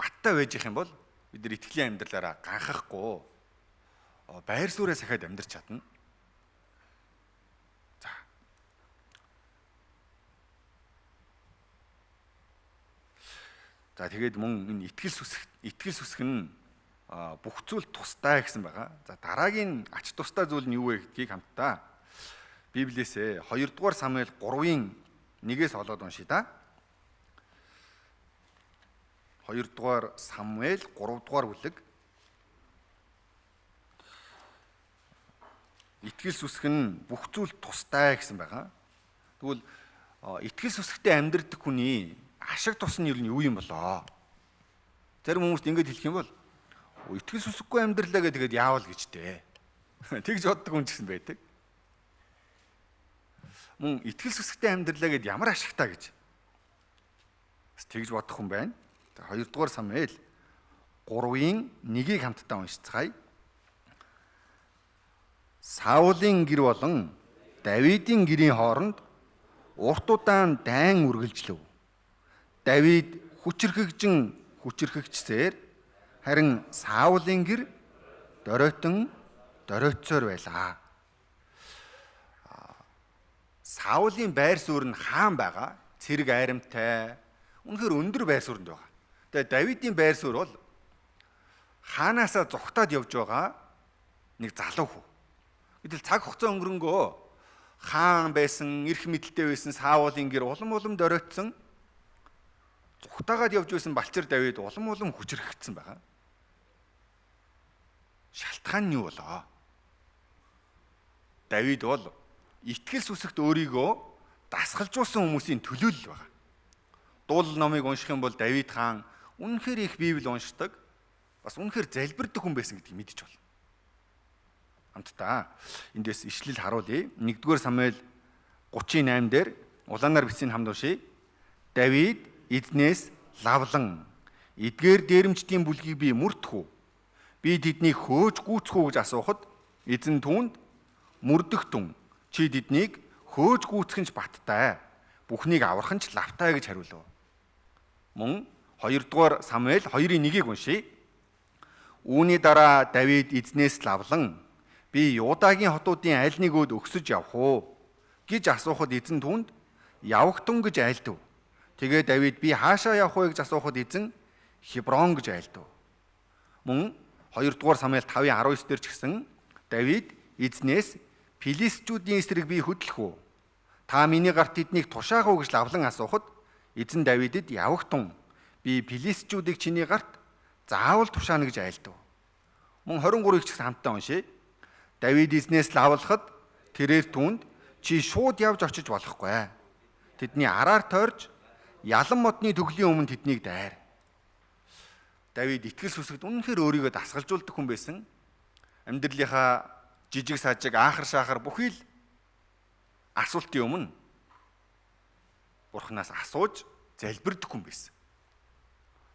баттай байж их юм бол бид нар итгэлийн амьдралаараа ганхахгүй байр сууриа сахиад амьдрч чадна. За. За тэгээд мөн энэ итгэл сүсэх нь бүх зүйл тустай гэсэн байгаа. За дараагийн ач тустай зүйл нь юу вэ гэдгийг хамтдаа Библиэс 2-р Самуэль 3-ын 1-ээс олоод уншъя да. 2-р Самуэль 3-р бүлэг. Итгэл сүсэг нь бүх зүйл тустай гэсэн байгаа. Тэгвэл итгэл сүсэгтэй амьдрдаг хүний ашиг тус нь юу юм болоо? Зарим хүмүүст ингэж хэлэх юм бол итгэл сүсэггүй амьдралаа гэдэг тэгээд яавал гэж дээ. Тэгж боддог хүн ч гэсэн байдаг. Мөн итгэл сүсэгтэй амьдралаа гэд ямар ашигтай гэж. Бас тэгж бодох хүн байна. 2-р Самуэль 3-ын 1-ийг хамтдаа уншицгаая. Саулийн гэр болон Давидын гэрийн хооронд урт удаан дайн үргэлжлэв. Давид хүчирхэгжин хүчирхэгчсээр харин Саулийн гэр доройтон доройтсоор байлаа. Саулийн байр суурь нь хаан байгаа. Цэрэг айрамтай. Үнэхээр өндөр байр сууринд байгаа. Тэгээ Давидын байр суурь бол хаанаасаа зугтаад явж байгаа нэг залуу хүү. Гэтэл цаг хугацаа өнгөрөнгөө хаан байсан, эрх мэдэлтэй байсан Саулын гэр улам улам доройтсон, зугтаагаад явж байсан балчир Давид улам улам хүчрхэгдсэн байгаа. Шалтгаан нь юу болоо? Давид бол итгэл сүсэгт өөрийгөө дасгалжуулсан хүмүүсийн төлөөлөл байгаа. Дуулал номыг унших юм бол Давид хаан үнэхээр их Библи уншдаг, бас үнэхээр залбирдаг хүн байсан гэдгийг мэдэж байна. Хамтдаа эндээс ишлэл харуулъя. 1-р Самуэль 38 дээр улаанаар бичсэн хамт уншъя. Давид эзнээс лавлан эдгээр дээрэмчдийн бүлгийг би мөрдөх үү? Би тэднийг хөөж гүйцэх үү гэж асуухад эзэн түүнд мөрдөх түн чи тэднийг хөөж гүйцэх нь ч баттай. Бүхнийг аврах нь ч лавтай гэж хариулв. Мөн 2-р Самуэль 2-ын 1-ийг уншъя. Үүний дараа Давид эзнээс лавлан би Юдагийн хотуудын аль нэгөөд өгсөж явах уу гэж асуухад эзэн түүнд явагтун гэж айлдав. Тэгээ Давид би хаашаа явах вэ гэж асуухад эзэн Хеброн гэж айлдав. Мөн 2-р Самуэль 5-ын 19 дээр ч гэсэн Давид эзнээс Филистичүүдийн эсрэг би хөдлөх үү? Та миний гарт тэднийг тушаах уу гэж лавлан асуухад эзэн Давидэд явагтун би Филистичүүдийг чиний гарт заавал тушаана гэж айлдав. Мөн 23-ыг ч гэсэн хамтдаа уншъя. Давид эзнээс лавлахад тэрээр түүнд чи шууд явж очиж болохгүй. Тэдний араар тойрж ялан модны төглийн өмнө тэднийг дайр. Давид итгэл сүсэгт үнэхээр өөрийгөө дасгалжуулдаг хүн байсан. Амьдралынхаа жижиг сажиг аахар шаахар бүхий л асуултын өмнө Бурханаас асууж залбирдаг хүн байсан.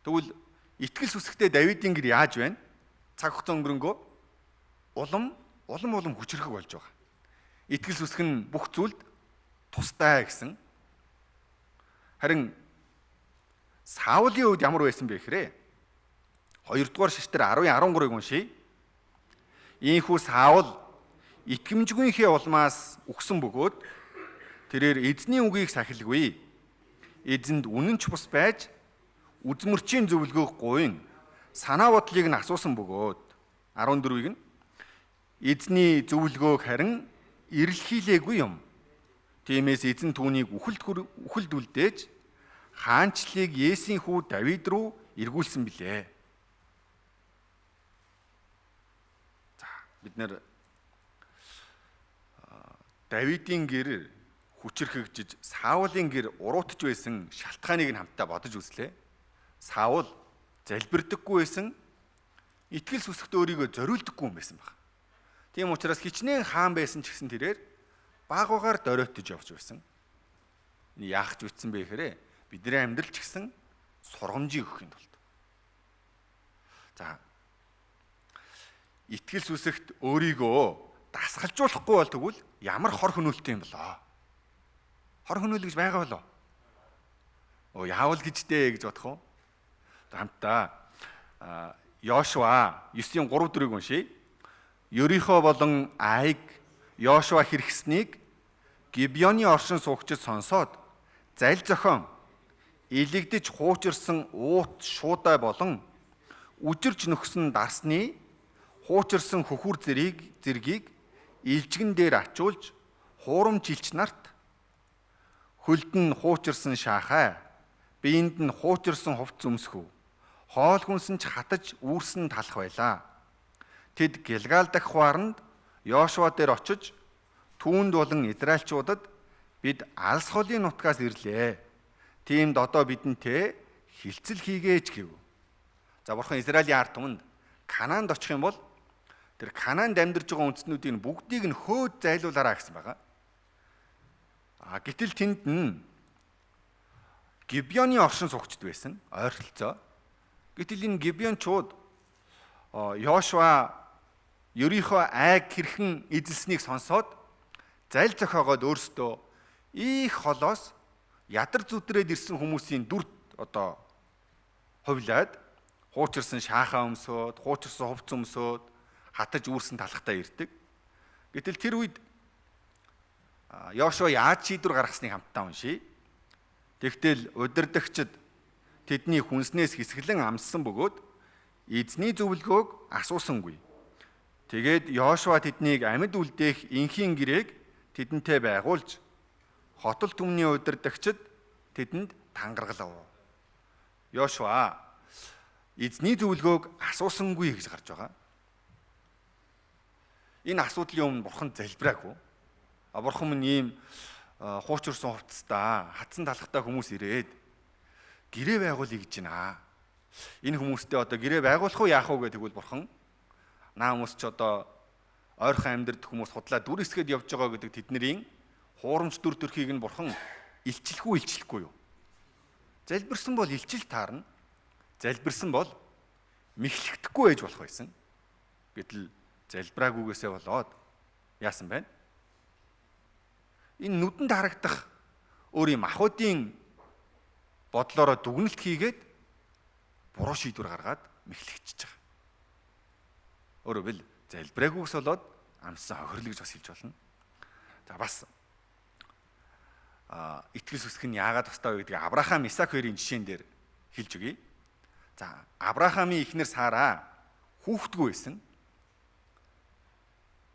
Тэгвэл итгэл сүсэгтээ Давидын гэр яаж байна? Цаг хугацаа өнгөрөнгөө улам улам улам хүчрхэг болж байгаа. Итгэл сүсэг нь бүх зүйлд тустай гэсэн. Харин Саулийн үед ямар байсан бэ гэхээр 2-р шиштэр 10-ын 13-ыг уншъя. Ийхүү Саул итгэмжгүйнхээ улмаас үхсэн бөгөөд тэрээр эзний үгийг сахилгүй. Эзэнд үнэн ч бус байж үзмөрчийн зөвлөгөөг гуйн санаа бодлыг нь асуусан бөгөөд 14-ийг нь эзний зөвлөгөөг харин эрэлхийлээгүй юм. Тиймээс эзэн түүнийг үхэлд үхэлд үлдээж хаанчлыг Есийн хүү Давид руу эргүүлсэн билээ. За бид нэр Давидын гэр хүчрхэгжиж Саулын гэр уруутж байсан шалтгааныг нь хамтдаа бодож үзлээ. Саул залбирдаггүй байсан, итгэл сүсэгт өөрийгөө зориулдаггүй юм байсан баг. Тийм учраас хичнээн хаан байсан ч гэсэн тэрээр баг багаар доройтож явж байсан. Яах ч үтсэн бэ гэхээр бидний амьдрал ч гэсэн сургамжийг өгөхийн тулд. За итгэл сүсэгт өөрийгөө дасгалжуулахгүй бол тэгвэл ямар хор хөнөөлттэй юм болоо? Хор хөнөөл гэж байгаа болоо? Оо яавал гэж дээ гэж бодох уу? Хамтдаа Йошуа 9:3-4-ыг уншъя. Ерихо болон Айг Йошуа хэрэгснийг Гибеоны оршин суугчид сонсоод зал зохион илэгдэж хуучирсан уут шуудай болон үжирч нөхсөн дарсны хуучирсан хөхүр зэргийг илжгэн дээр ачуулж хуурамч илч нарт хөлд нь хуучирсан шаахай биеинд нь хуучирсан хувц өмсөхв. Хоол хүнсэн ч хатаж үүрсэн талах байлаа. Тэд Гилгал дахь хуаранд Йошуа дээр очиж түүнд болон Израильчуудад бид алс холын нутгаас ирлээ. Тиймд одоо бидэнтэй хилцэл хийгээч гэв. За бурхан Израилийн ард түмэнд Канаанд очих юм бол тэр Канаанд амьдарч байгаа үндэстнүүдийн бүгдийг нь хөөд зайлуулаараа гэсэн байгаа. А гэтэл тэнд нь Гибеоны оршин суугчд байсан ойролцоо. Гэтэл энэ Гибеончууд Йошуа Ерихо айг хэрхэн эзэлснийг сонсоод зал зохиогоод өөрсдөө их холоос ядар зүдрээд ирсэн хүмүүсийн дүрт одоо хувлаад хуучирсан шаахаа өмсөөд, хуучирсан хувц өмсөөд хатаж үүрсэн талхтай ирдэг. Гэтэл тэр үед Йошуа яаж шийдвэр гаргасныг хамтдаа уншийе. Тэгтэл удирдагчид тэдний хүнснээс хэсгэлэн амссан бөгөөд эзний зөвлөгөөг асуусангүй. Тэгээд Йошуа тэднийг амьд үлдээх энхийн гэрээг тэдэнтэй байгуулж хотол түмний удирдагчид тэдэнд тангаргалав. Йошуа эзний зөвлөгөөг асуусангүй гэж гарч байгаа. Энэ асуудлын өмнө бурхан залбираагүй. А бурхан минь ийм хуучирсан хувцастай хатсан талхтай хүмүүс ирээд гэрээ байгуулъя гэж байна. Энэ хүмүүстэй одоо гэрээ байгуулах уу яах уу гэдэг тэгвэл бурхан наа хүмүүс ч одоо ойрхон амьдрэх хүмүүс худлаа дүр эсгээд явж байгаа гэдэг тэдний хуурамч дүр төрхийг нь бурхан илчлэх үү илчлэхгүй юу? Залбирсан бол илчил таарна. Залбирсан бол мэхлэгдэхгүй байж болох байсан. Гэтэл залбираагүйгээсээ болоод яасан бэ? Энэ нүдэнд харагдах өөрийн махуудын бодлороо дүгнэлт хийгээд буруу шийдвэр гаргаад мэхлэгдчихэж байгаа. Өөрөөр хэлбэл залбираагүйгээс болоод амссан хохирлоо гэж бас хэлж болно. За бас итгэл сүсэх нь яагаад тустай вэ гэдгийг Авраам, Исаак хоёрын жишээн дээр хэлж өгье. За Авраамийн эхнэр Сара хүүхэдгүй байсан.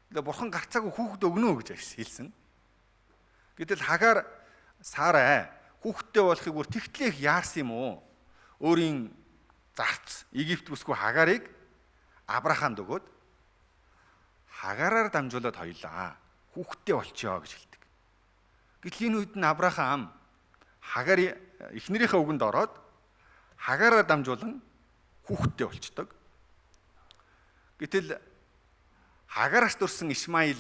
Тэгээ бурхан гарцаагүй хүүхэд өгнө гэж хэлсэн. Гэтэл Хагаар Сара хүүхэдтэй болохыг бүр тэгтлээх яарсан юм уу? Өөрийн зарц Египт бүсгүй Хагарыг Авраамд өгөөд Хагараар дамжуулаад хоёлаа хүүхэдтэй болчихё гэж хэлдэг. Гэтэл энэ үед нь Авраам Хагаар эхнэрийнхээ үгэнд ороод Хагараар дамжуулан хүүхэдтэй болчдөг. Гэтэл Хагараас төрсэн Ишмаил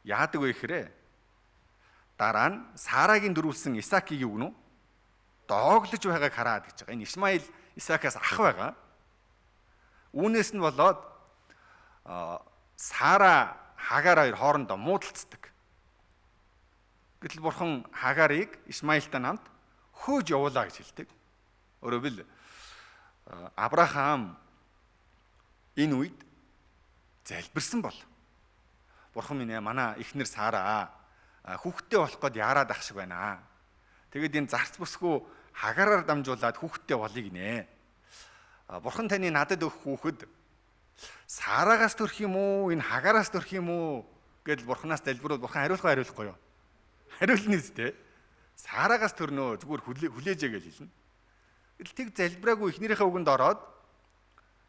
яадаг вэ гэхээр дараа нь Сарагийн дөрвөлсөн Исаакийг юу гэнэ? Дооглож байгааг хараад гэж байгаа. Энэ Ишмаил Исаакаас ах байгаа. Үүнээс нь болоод Сара Хагаар хоёр хоорондоо муудалцдаг. Гэтэл бурхан Хагарыг Ишмаилтай хамт хөөж явуулаа гэж хэлдэг. Өөрөөр хэлбэл Авраам энэ үед залбирсан бол бурхан минь манай эхнэр Сара хүүхэдтэй болох гээд яарад ах шиг байна. Тэгээд энэ зарц бүсгүй Хагараар дамжуулаад хүүхэдтэй болъё гинэ. Бурхан таны надад өгөх хүүхэд Сарагаас төрөх юм уу? Энэ Хагараас төрөх юм уу? Гэдэл бурханаас залбируул бурхан хариулах уу хариулахгүй юу? Хариулна үстэй. Сарагаас төрнөө зүгээр хүлээжээ гэж хэлнэ. Гэтэл тэг залбираагүй эхнэрийнхээ үгэнд ороод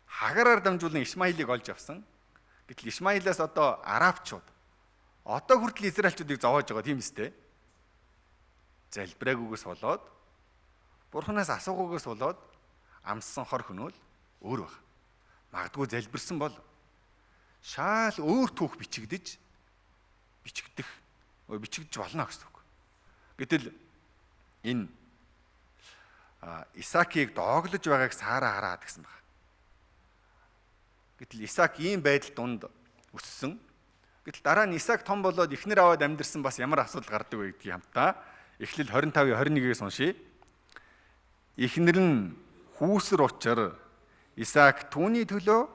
Хагараар дамжуулан Ишмаилыг олж авсан. Гэтэл Ишмаилаас одоо арабчууд одоо хүртэл израильчуудыг зовоож байгаа тийм үстэй. Залбираагүйгээс болоод бурханаас асуугүйгээс болоод амссан хор хөнөөл өөр баг. Магадгүй залбирсан бол шаал өөр түүх бичигдэж бичигдэж болно гэсэн үг. Гэтэл энэ Исаакийг дооглож байгааг Сара хараад гэсэн байна. Гэтэл Исаак ийм байдал дунд өссөн. Гэтэл дараа нь Исаак том болоод эхнэр аваад амьдэрсэн бас ямар асуудал гардаг вэ гэдгийг хамтдаа Эхлэл 25-ийн 21-ээс уншийе. Эхнэр нь хүүсэр учир Исаак түүний төлөө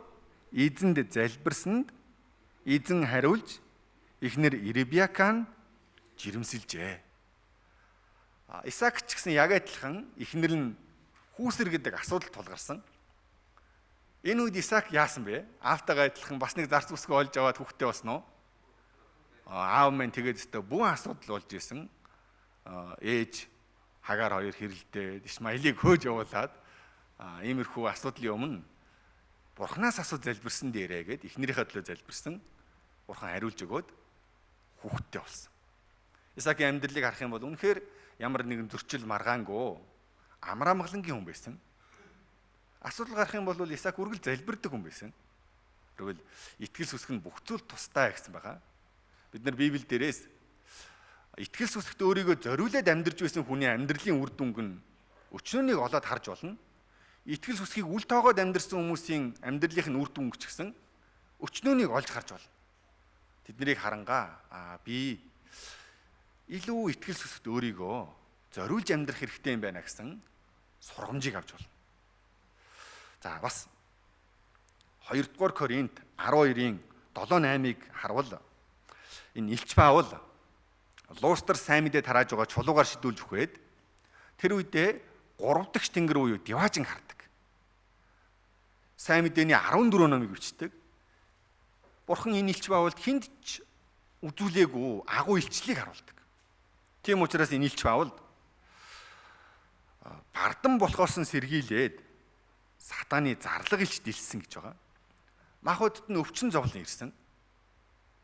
эзэнд залбирсанд эзэн хариулж эхнэр Ребекан жирэмсэлжээ. Исаак ч гэсэн яг адилхан эхнэр нь хүүсэр гэдэг асуудал тулгарсан. Энэ үед Исаак яасан бэ? Аавтайгаа адилхан бас нэг зарц бүсгүй олж аваад хүүхдтэй болсон уу? Аав маань тэгээд өстө бүх асуудал болж исэн. Ээж Хагаар хоёр хэрэлдээд Ишмаилыг хөөж явуулаад иймэрхүү асуудлын өмнө бурхнаас асуу залбирсан дээрээ гэд эхнэрийнхээ төлөө залбирсан. Бурхан хариулж өгөөд хүүхэдтэй болсон. Исаакийн амьдралыг харах юм бол үнэхээр ямар нэгэн зөрчил маргаангүй амар амгалангийн хүн байсан. Асуудал гарах юм бол Исаак үргэлж залбирдаг хүн байсан. Тэгвэл итгэл сүсэг нь бүх зүйл тустай гэсэн байгаа. Бид нар Библи дээрээс итгэл сүсэгт өөрийгөө зориулаад амьдарч байсан хүний амьдралын үр дүнг нь өчнөнийг олоод харж болно. Итгэл сүсгийг үл тоогоод амьдарсан хүмүүсийн амьдралын нь үр дүнг ч гэсэн өчнөнийг олж харж болно. Тэднийг харангаа би илүү итгэл сүсэгт өөрийгөө зориулж амьдрах хэрэгтэй юм байна гэсэн сургамжийг авч болно. За бас 2-р Коринт 12-ийн 7-8-ыг харвал энэ Илч Паул Лустр сайн мэдээ тарааж байгаа чулуугаар шидүүлж өгөхөд тэр үедээ 3 дахь тэнгэр буюу Диваажин хардаг. Сайн мэдээний 14 номыг бичдэг. Бурхан энэ Илч Паулд хүнд ч үзүүлээгүй агуу илчлэлийг харуулдаг. Тийм учраас энэ Илч Паулд бардан болохоос нь сэргийлээд сатаны зарлага илч дэлсэн гэж байгаа. Махбодд нь өвчин зовлон ирсэн.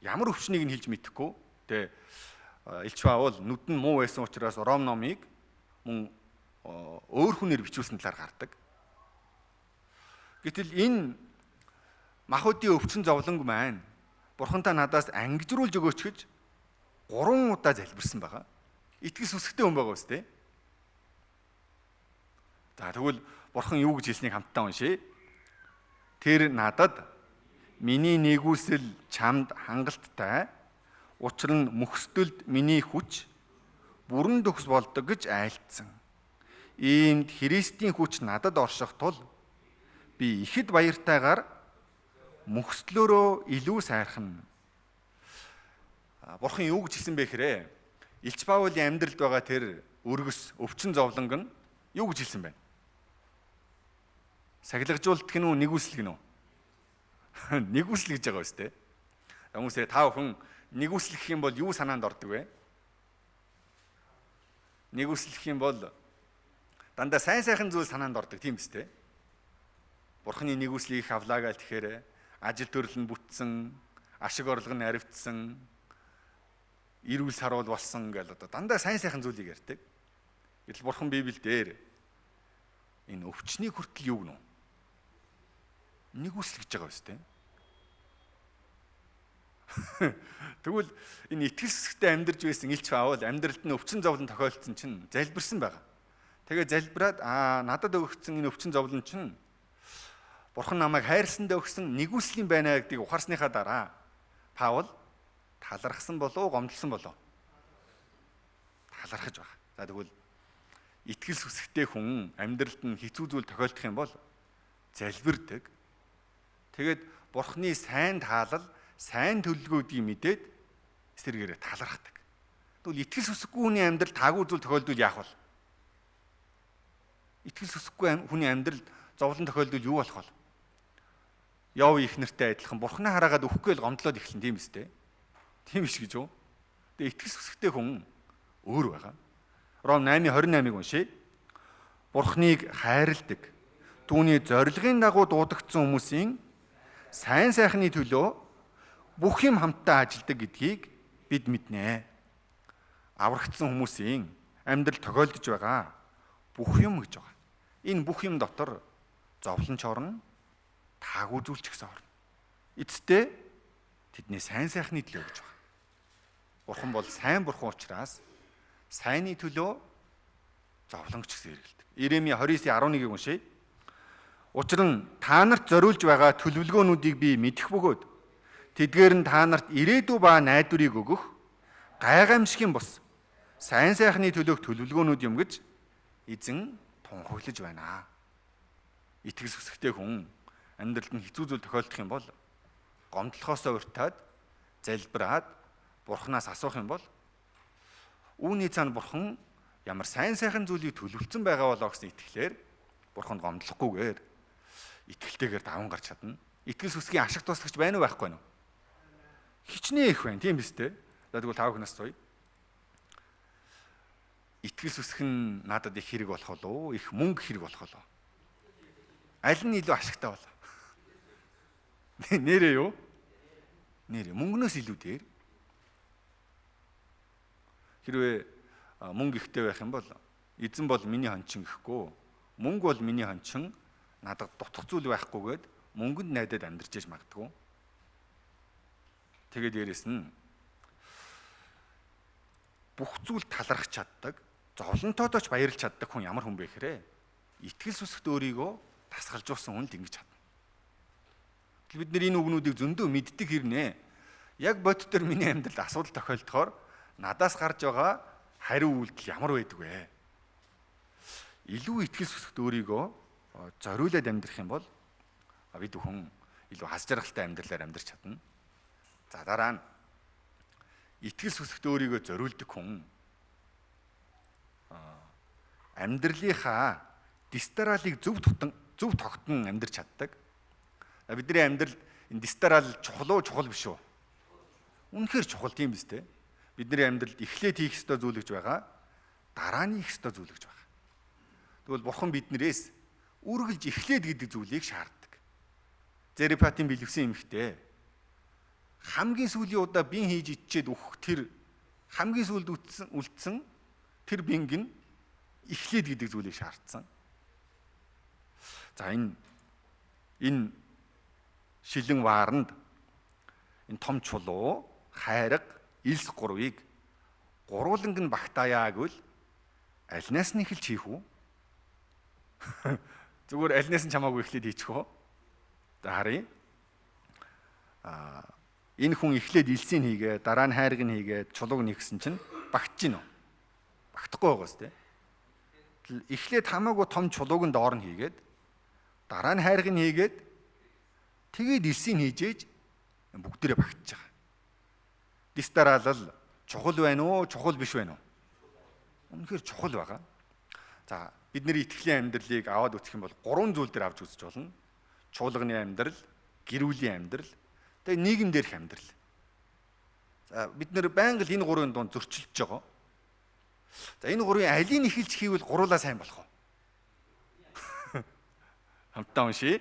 Ямар өвчнийг нь хэлж мэдэхгүй. Тэгээ Илч Паул нүд нь муу байсан учраас Ром номыг мөн өөр хүнээр бичүүлсэн талаар гардаг. Гэтэл энэ махбодын өвчин зовлонг маань Бурхантай надаас ангижруулж өгөөч гэж 3 удаа залбирсан байгаа. Итгэл сүсгтэй хүн байгаа үстэй. За тэгвэл Бурхан юу гэж хэлснийг хамтдаа уншъя. Тэр надад миний нэгүсэл чамд хангалттай, учир нь мөхсдөлд миний хүч бүрэн төгс болдог гэж айлтсан. Иймд Христийн хүч надад орших тул би ихэд баяртайгаар мөхслөөрөө илүү сайрхна. Бурхан юу гэж хэлсэн бэ гэхээр Илч Паулийн амьдралд байгаа тэр өргөс өвчин зовлонг нь юу гэж хэлсэн бэ? Сахилгажуулдаг нь үү, нэгүслэг нь үү? Нэгүсэл гэж байгаа үстэй. Хүмүүсээ та бүхэн нэгүслэх юм бол юу санаанд ордог вэ? Нэгүслэх юм бол дандаа сайн сайхан зүйл санаанд ордог тийм үстэй. Бурхны нэгүслийг их авлаа гээл тэгэхээр ажил төрөл нь бүтсэн, ашиг орлого нь аривдсан, эрүүл саруул болсон гээл одоо дандаа сайн сайхан зүйлийг ярьдаг. Гэтэл Бурхан Библиэл дээр энэ өвчнийг хүртэл юу гэнэ? Нэгүсэл гэж байгаа үстэй. Тэгвэл энэ итгэл сүсгтэй амьдарч байсан Илч Паул амьдралд нь өвчин зовлон тохиолдсон чинь залбирсан байгаа. Тэгээ залбираад надад өгөгдсөн энэ өвчин зовлон чинь Бурхан намайг хайрласандаа өгсөн нэгүсэл юм байна гэдгийг ухаарсныхаа дараа Паул талархсан болов гомдлсон болов? Талархаж байгаа. За тэгвэл итгэл сүсгтэй хүн амьдралд нь хэцүү зүйл тохиолдох юм бол залбирдаг. Тэгээд Бурханы сайн таалал, сайн төлөвлөгөөдгийг мэдээд эсэргээрээ талархдаг. Тэгвэл итгэл сүсэггүй хүний амьдрал таагүй зүйл тохиолдвол яах вэ? Итгэл сүсэггүй хүний амьдралд зовлон тохиолдвол юу болох вэ? Йов их нэртэй адилхан Бурханы хараагаад өгөхгүй л гомдлоод эхэлнэ тийм үстэй. Тийм биш гэж үү? Тэгээ итгэл сүсэгтэй хүн өөр байгаа. Ром 8:28-ыг уншъя. Бурханыг хайрладаг. Түүний зорилгын дагуу дуудагдсан хүмүүсийн сайн сайхны төлөө бүх юм хамтдаа ажилдаг гэдгийг бид мэднэ. Аврагдсан хүмүүсийн амьдрал тохиолдож байгаа бүх юм гэж байгаа. Энэ бүх юм дотор зовлон ч орно, таагүй зүйл ч гэсэн орно. Эцэстээ тэдний сайн сайхны төлөө гэж байгаа. Бурхан бол сайн бурхан учраас сайнны төлөө зовлон ч гэсэн эргэлдэг. Иремья 29:11-ийг уншъя. Учир нь та нарт зориулж байгаа төлөвлөгөөнүүдийг би мэдэх бөгөөд тэдгээр нь та нарт ирээдүй ба найдварыг өгөх гайхамшигын бус сайн сайхны төлөөх төлөвлөгөөнүүд юм гэж эзэн тунхаглаж байна. Итгэл сүсгтэй хүн амьдралд нь хэцүү зүйл тохиолдох юм бол гомдлохоосоо уртаад залбираад Бурханаас асуух юм бол үүний цаана Бурхан ямар сайн сайхан зүйлийг төлөвлөсөн байгаа болоо гэсэн итгэлээр Бурханд гомдлохгүйгээр итгэлтэйгээр даван гарч чадна. Итгэл сүсгийн ашиг туслагч байна уу байхгүй юу? Хичнээн их байна, тийм биз дээ. За тэгвэл та бүхнээс суя. Итгэл сүсэх нь надад их хэрэг болох болов уу? Их мөнгө хэрэг болох болов уу? Аль нь илүү ашигтай бол? Нэрээ юу? Нэр мөнгнөөс илүү дээр. Хэрвээ мөнгө ихтэй байх юм бол эзэн бол миний хончин гэхгүй, мөнгө бол миний хончин, надад дутах зүйл байхгүйгээд мөнгөнд найдаад амьдарч яж магадгүй. Тэгээд дээрэс нь бүх зүйл талархах чаддаг, зовлонтойдоо ч баярлж чаддаг хүн ямар хүн бэ гэхээр итгэл сүсгт өөрийгөө дасгалжуулсан хүн л ингэж чадна. Бид нэр энэ үгнүүдийг зөндөө мэддэг хэрнээ. Яг бодит төр миний амьдралд асуудал тохиолдохоор надаас гарч байгаа хариу үйлдэл ямар байдаг вэ? Илүү итгэл сүсгт өөрийгөө зориулаад амьдрах юм бол бид бүхэн илүү хас жаргалтай амьдралаар амьдрч чадна. За дараа нь итгэл сүсгт өөрийгөө зориулдаг хүн амьдралынхаа дистаралыг зөв тогтон амьдрч чаддаг. Бидний амьдралд энэ дистарал чухал уу, чухал биш үү? Үнэхээр чухал тийм биз дээ. Бидний амьдралд эхлээд хийх ёстой зүйл гэж байгаа, дараа нь хийх ёстой зүйл гэж байгаа. Тэгвэл Бурхан биднээс үргэлж эхлээд гэдэг зүйлийг шаарддаг. Зэрипатын бэлэвсэн эмэгтэй хамгийн сүүлийн удаа бин хийж иччээд өгөх тэр хамгийн сүүлд үлдсэн тэр бинг нь эхлээд гэдэг зүйлийг шаардсан. За энэ шилэн вааранд энэ том чулуу, хайрга, элс гурвыг гурвууланг нь багтаая гэвэл альнаас нь эхэлж хийх үү? Зүгээр альнаас нь чамаагүй эхлээд хийчих үү? За харъя. Энэ хүн эхлээд элсийг хийгээ, дараа нь хайрыг нь хийгээ, чулууг нь хийсэн чинь багтж гин үү? Багтахгүй байгаас тээ. Эхлээд хамаагүй том чулууг нь доор нь хийгээд, дараа нь хайрыг нь хийгээд, тэгээд элсийг хийжээж бүгдээрээ багтж байгаа. Дистаралал чухал байна уу, чухал биш байна уу? Үнэхээр чухал байгаа. За бидний итгэлийн амьдралыг аваад үзэх юм бол гурван зүйл дээр авч үзэж болно. Чуулганы амьдрал, гэр бүлийн амьдрал, тэгээ нийгэм дээрх амьдрал. За бид нэр байнга л энэ гурвын дунд зөрчилдөж байгаа. За энэ гурвын алийг эхэлж хийвэл гуруулаа сайн болох уу? Хамтдаа уншъя.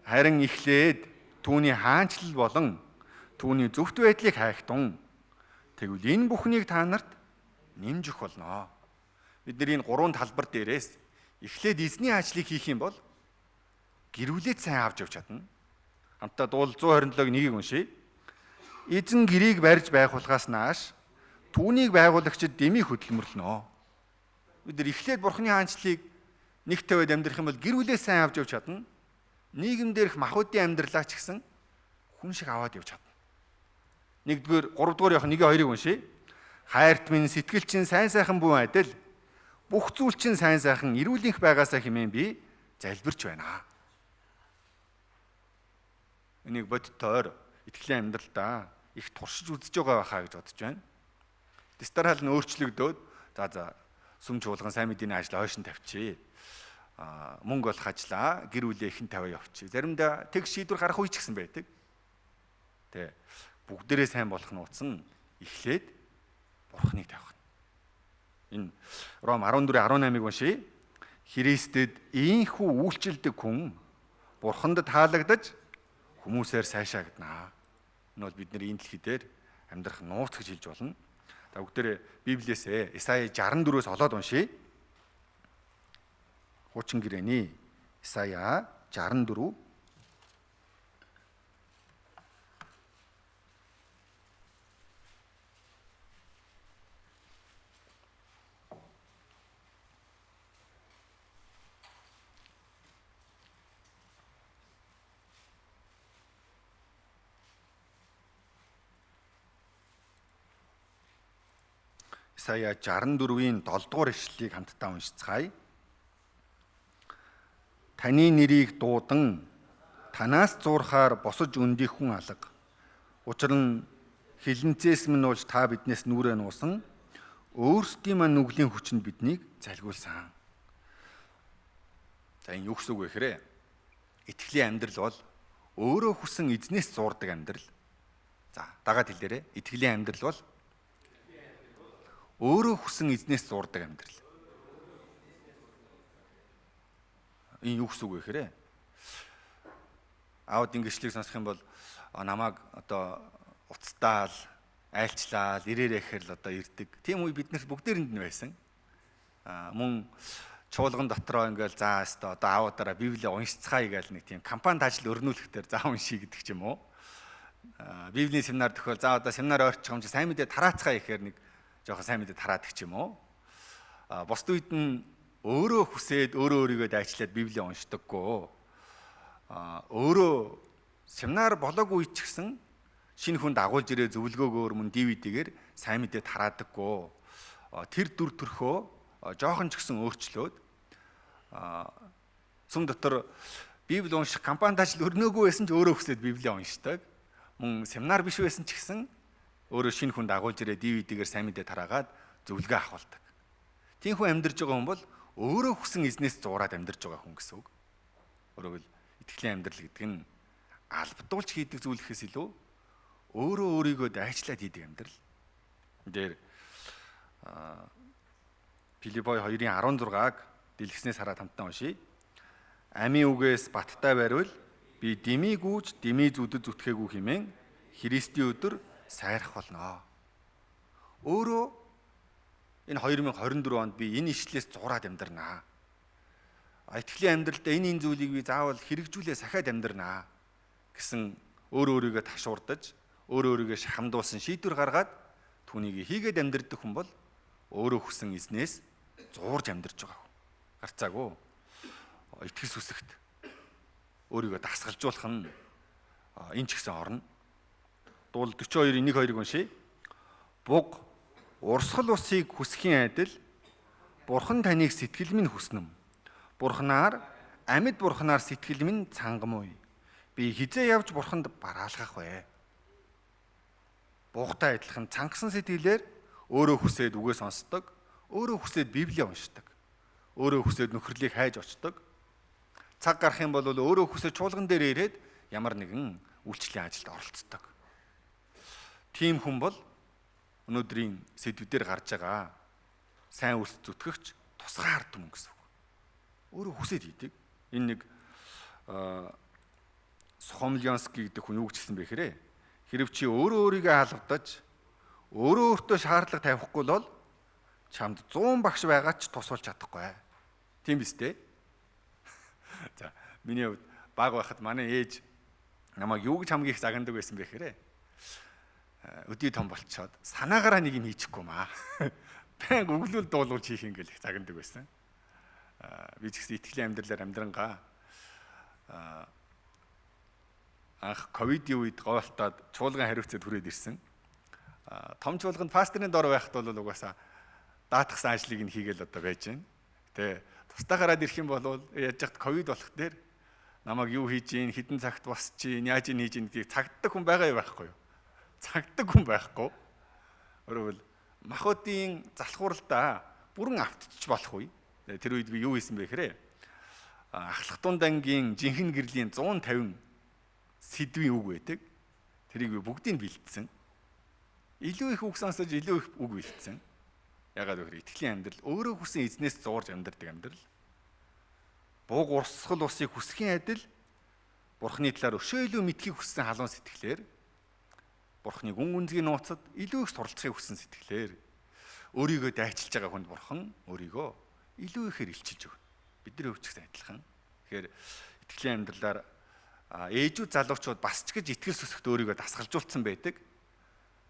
Харин эхлээд түүний хаанчлал болон түүний зөвхт байдлыг хайхтун. Тэгвэл энэ бүхнийг та нарт нэмж өгөх болно. Бид нар энэ гурван талбар дээрээс эхлээд эзний ажлыг хийх юм бол гэр бүлээ сайн авч явж чадна. Хамтдаа дуул 127-ыг нэгийг уншъя. Эзэн гэрийг барьж байгуулахаас нааш түүнийг байгуулагчид дэмий хөдөлмөрлөнө. Бид нар эхлээд Бурхны хаанчлалыг нэг тавиад амьдрах юм бол гэр бүлээ сайн авч явж чадна. Нийгэм дээрх махбодын амьдралаа ч гэсэн хүн шиг аваад явж чадна. 1-р 3-р явах 1-2-ыг уншъя. Хайрт минь сэтгэл чинь сайн сайхан бүү адил бүх зүйл чинь сайн сайхан эрүүлэнх байгаасаа хэмээн би залбирч байна. Энийг бодтоор итгэлийн амьдралдаа их туршиж үзэж байгаа байхаа гэж бодож байна. Дистарал нь өөрчлөгдөөд за сүм чуулган сайн мэдээний ажил хойш нь тавьчих. Мөнгө олох ажлаа гэр бүлээ ихэн тавиа явчих. Заримдаа тэг шийдвэр гарах үе ч гэсэн байдаг. Тэ бүгдээрээ сайн болох нууц нь эхлээд Бурхныг тавих. Энэ Ром 14:18-ыг уншъя. Христэд ийхүү үйлчилдэг хүн Бурханд таалагдаж хүмүүсээр сайшаагдана. Энэ бол бидний энэ дэлхий дээр амьдрах нууц гэж хэлж болно. За бүгдээрээ Библиэс Исая 64-өөс олоод уншъя. Хуучин гэрээний Исая 64 Исая 64-ийн 7 дугаар ишлэлийг хамтдаа уншицгаая. Таны нэрийг дуудан танаас зуурхаар босож өндих хүн алга. Учир нь хилэнцээс минь уулж та биднээс нүрээ нуусан, өөрсдийн маань нүглийн хүчинд биднийг залгиулсан. За энэ юу гэсэн үг вэ гэхээр итгэлийн амьдрал бол өөрөө хүсэн эзнээс зуурдаг амьдрал. За дагаад хэлээрэй. Итгэлийн амьдрал бол өөрөө хүсэн эзнээс зуурдаг амьдрал. Энэ юу гэсэн үг вэ гэхээр аауд ингэшлийг сонсох юм бол Намайг одоо уцтаал, айлчлаал, ирээрээ гэхэр л одоо ирдэг. Тийм үе бид нар бүгдээрэнд нь байсан. Мөн чуулган дотроо ингээл за өстө одоо аавуудаараа Библийг уншицгаая гээл нэг тийм компанид ажил өрнүүлэхдээ за уншия гэдэг ч юм уу. Библийн семинар төхөөл за одоо семинар ойрчих юм чи сайн мэдээ тараацгаая гэхээр нэг жоохон сайн мэдээ тараадаг ч юм уу. Бусд үед нь өөрөө хүсээд өөрөө өөрийгөө дайчлаад Библийг уншдаггүй. Өөрөө семинар болоогүй ч гэсэн шинэ хүн дагуулж ирээ зөвлөгөөгөөр мөн DVD-гээр сайн мэдээ тараадаггүй. Тэр дүр төрхөө жоохон ч гэсэн өөрчлөөд сүм дотор Библи унших компанид ажил өрнөөгүй байсан ч өөрөө хүсээд Библийг уншдаг. Мөн семинар биш байсан ч гэсэн өөрөө шинэ хүн дагуулж ирээ DVD-гээр сайн мэдээ тараагаад зөвлөгөө авахулдаг. Тийм хүн амьдарч байгаа хүн бол өөрөө хүсэн эзнээс зуураад амьдарч байгаа хүн гэсэн үг. Өөрөөр итгэлийн амьдрал гэдэг нь албадуулж хийдэг зүйл гэхээс илүү өөрөө өөрийгөө дайчлаад хийдэг амьдрал. Энд дээр Филиппой 2:16-аг дэлгэснээс хараад хамтдаа уншийе. Амийн үгээс баттай бариул би дэмий гүйж дэмий зүдэд зүтгээгүй хэмээн Христийн өдөр сайрах болно. Өөрөө энэ 2024 онд би энэ ишлээс зураад амьдрнаа. Итгэлийн амьдралдаа энэ зүйлийг би заавал хэрэгжүүлээ сахиад амьдрнаа гэсэн өөрөө өөрийгөө ташуурдаж, өөрөө өөрийгөө шахамдуулсан шийдвэр гаргаад түүнийг хийгээд амьдрдаг хүн бол өөрөө хүсэн эзнээс зуурж амьдарч байгаа хүн. Гарцаагүй итгэл сүсэгт өөрийгөө дасгалжуулах нь энэ ч гэсэн орно. Дуул 42-ийн 1-2-ыг уншъя. Буг урсгал усыг хүсхийн адил Бурхан таныг сэтгэл минь хүснэм. Бурханаар амьд Бурханаар сэтгэл минь цангамуй. Би хизээ явж Бурханд бараалгах вэ? Буухтай адилхан цангасан сэтгэлээр өөрөө хүсээд үгээ сонсдог, өөрөө хүсээд Библийг уншдаг, өөрөө хүсээд нөхөрлийг хайж очдог. Цаг гарах юм бол өөрөө хүсээд чуулган дээр ирээд ямар нэгэн үйлчлэлийн ажилд оролцдог. Тийм хүн бол өнөөдрийн сэдвүүдээр гарч байгаа сайн үйлс зүтгэгч тусгай ард түмэн гэсэн үг. Өөрөө хүсээд хийдэг. Энэ нэг Сухомлянский гэдэг хүн юу гэж хэлсэн бэ гэхээр хэрв чи өөрөө өөрийгөө халавдаж өөрөө өөртөө шаардлага тавихгүй бол чамд 100 багш байгаа ч тусвалж чадахгүй. Тийм биз дээ? За, миний хувьд баг байхад манай ээж намайг юу гэж хамгийн их загнадаг байсан бэ гэхээр өдий том болцоод санаагаараа нэг юм хийчихгүй маа. Баян өглөөл дуулуулж хийх юм гэл их загнадаг байсан. Би ч гэсэн итгэлийн амьдралаар амьдрангаа анх ковидын үед гоолтоод чуулган хариуцаад хүрээд ирсэн. Том чуулганд пасторын дор байхад бол угаасаа даатгсан ажлыг нь хийгээл одоо байж байна. Тэ тусдаа гараад ирэх юм бол яаж яхад ковид болох дээр намайг юу хийж гин, хэдэн цагт босч гин, яаж гин хийж гин гэдгийг цагддаг хүн байгаа юу байхгүй юу? Цагддаг хүн байхгүй. Өөрөөр махуудын залхууралдаа бүрэн автчих болох үе. Тэр үед би юу хийсэн бэ гэхээр ахлах дунд ангийн жинхэнэ гэрлийн 150 сэдвийн үг байдаг. Тэрийг би бүгдийг бэлдсэн. Илүү их үг сонсож илүү их үг бэлдсэн. Ягаад гэвэл итгэлийн амьдрал өөрөө хүсэн эзнээс зуурж амьдардаг амьдрал. Буг урсгал усыг хүсхийн адил Бурхны талаар өшөө илүү мэдхийг хүссэн халуун сэтгэлээр Бурхныг үн үнзгийн нууцад илүү их суралцахыг хүссэн сэтгэлээр өөрийгөө дайчилж байгаа хүнд Бурхан өөрийгөө илүү ихээр илчилж өгнө. Бидний хувьд ч гэсэн адилхан. Тэгэхээр итгэлийн амьдралаар ээжүүд залуучууд бас ч гэж итгэл сүсгт өөрийгөө дасгалжуулсан байдаг.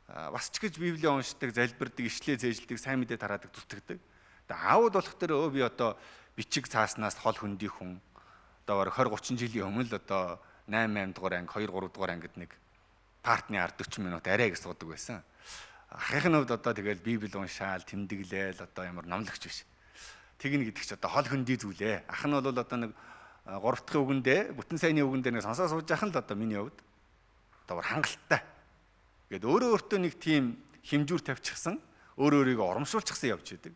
Бас ч гэж Библийг уншдаг, залбирдаг, ишлээ зээжилдэг, сайн мэдээ тараадаг, зүтгэдэг. Тэгээ аауд болох тэр өө би одоо бичиг цааснаас хол хөндий хүн одоо бараг 20 30 жилийн өмнө л одоо 8 8 дугаар анги, 2 3 дугаар ангид нэг партны ард 40 минут арай гэж суудаг байсан. Ахын хувьд одоо тэгэл Библи уншаал, тэмдэглээл одоо ямар номлогч биш. Тэгнэ гэдэг чи одоо хол хөндий зүйлээ. Ах нь бол одоо нэг 3 дахь үгэндээ, бүтэн сайнны үгэндээ нэг сонсоо сууж яхан л одоо миний хувьд одоо хангалттай. Ингээд өөрөө өөртөө нэг тийм хэмжүүр тавьчихсан, өөрөө өөрийгөө урамшуулчихсан явж идэг.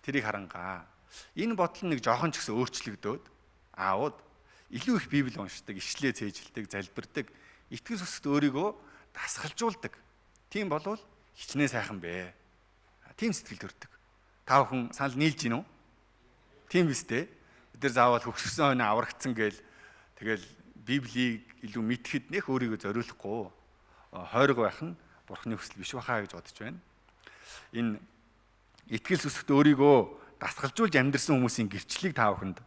Тэрийг харангаа. Энэ бодол нэг жоохон ч гэсэн өөрчлөгдөөд аауд илүү их Библи уншдаг, ишлээ цээжилдэг, залбирдаг, итгэл сүсгт өөрийгөө дасгалжуулдаг. Тийм болвол хичнээн сайхан бэ. Тийм сэтгэл төрдөг. Та бүхэн санал нийлж гин үү? Тийм биз дээ. Бид нар заавал хөгшөрсөн хойно аврагдсан гээл тэгэл Библийг илүү мэдхэд нэх өөрийгөө зориулахгүй хойрог байх нь Бурхны хүсэл биш байхаа гэж бодож байна. Энэ итгэл сүсэгт өөрийгөө дасгалжуулж амьдрсан хүмүүсийн гэрчлэлийг та бүхэнд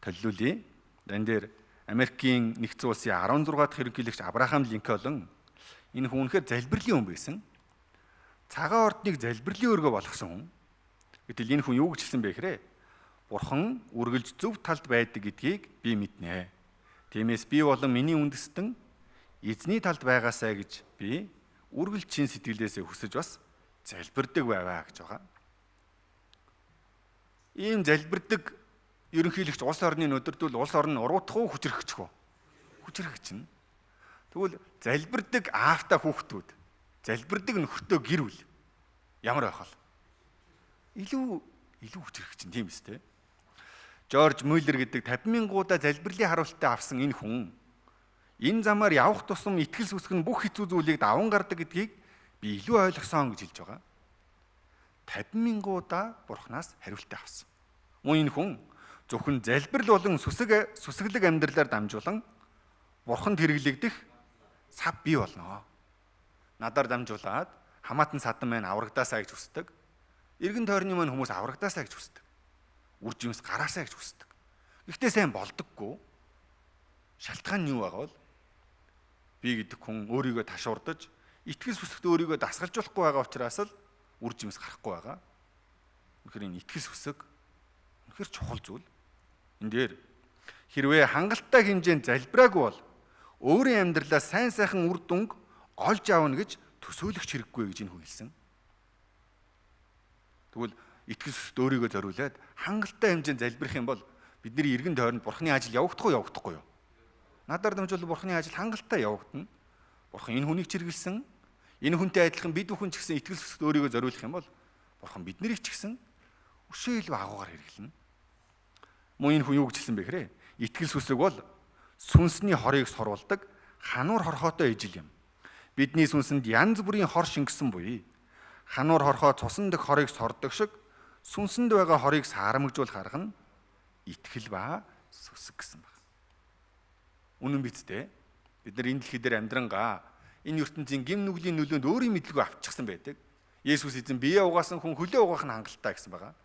төллүүлье. Энэ дээр Америкийн нэгдсэн улсын 16 дахь ерөнхийлөгч Авраам Линкольн, энэ хүн үнэхээр залбирлын хүн байсан. Цагаан ордныг залбирлын өргөө болгосон хүн. Гэтэл энэ хүн юу гэж хэлсэн бэ гэхээр: "Бурхан үргэлж зөв талд байдаг гэдгийг би мэднэ. Тиймээс би болон миний үндэстэн эзний талд байгаасай гэж би үргэлж чин сэтгэлээсээ хүсэж бас залбирдаг байваа" гэж байгаа. Ийм залбирдаг ерөнхийлөгч улс орны өдөрдөл улс орн уруудах уу, хүчрхэгчих үү? Хүчрхэгч нь. Тэгвэл залбирдаг аавтай хүүхдүүд, залбирдаг нөхөртөө гэр бүл ямар байх вэ? Илүү хүчрхэгч нь, тийм үстэй. Жорж Мюллер гэдэг 50 мянгуудаа залбирлын харуулттай авсан энэ хүн энэ замаар явах тусам итгэл сүсэг нь бүх хэцүү зүйлийг даван гардаг гэдгийг би илүү ойлгосон гэж хэлж байгаа. 50 мянгуудаа Бурханаас хариултаа авсан. Мөн энэ хүн зөвхөн залбирал болон сүсэг сүсэглэг амьдралаар дамжуулан Бурханд хэрэглэгдэх сав бий болно. Надаар дамжуулаад хамаатан садан маань аврагдаасаа гэж хүсдэг. Эргэн тойрны маань хүмүүс аврагдаасаа гэж хүсдэг. Үр жимс гараасаа гэж хүсдэг. Гэхдээ сайн болдоггүй. Шалтгаан нь юу байгаа бол би гэдэг хүн өөрийгөө ташуурдаж, итгэл сүсэгт өөрийгөө дасгалжуулахгүй байгаа учраас л үр жимс гарахгүй байгаа. Үнэхээр энэ итгэл сүсэг үнэхээр чухал зүйл. Энэ дээр хэрвээ хангалттай хэмжээнд залбираагүй бол өөрийн амьдралаа сайн сайхан үр дүнг олж авна гэж төсөөлөх хэрэггүй гэж энэ хүн хэлсэн. Тэгвэл итгэл сүсэгт өөрийгөө зориулаад хангалттай хэмжээнд залбирах юм бол бидний эргэн тойронд Бурхны ажил явагдах уу, явагдахгүй юу? Надаар дамжуул Бурхны ажил хангалттай явагдана. Бурхан энэ хүнийг чиргэлсэн. Энэ хүнтэй адилхан бид бүхэн ч гэсэн итгэл сүсэгт өөрийгөө зориулах юм бол Бурхан биднийг ч гэсэн өшөө илүү агуугаар хэрэглэнэ. Мөн энэ хүн юу гэж хэлсэн бэ гэхээр: итгэл сүсэг бол сүнсний хорыг соруулдаг хануур хорхоотой ижил юм. Бидний сүнсэнд янз бүрийн хор шингэсэн буй. Хануур хорхоо цусан дэх хорыг сордог шиг сүнсэнд байгаа хорыг саарамжуулах арга нь итгэл ба сүсэг гэсэн байна. Үнэн биз дээ. Бид нар энэ дэлхий дээр амьдрангаа энэ ертөнцийн гэм нүглийн нөлөөнд өөрийн мэдлгүй авчихсан байдаг. Есүс эзэн бие угаасан хүн хөлөө угаах нь хангалттай гэсэн байгаа.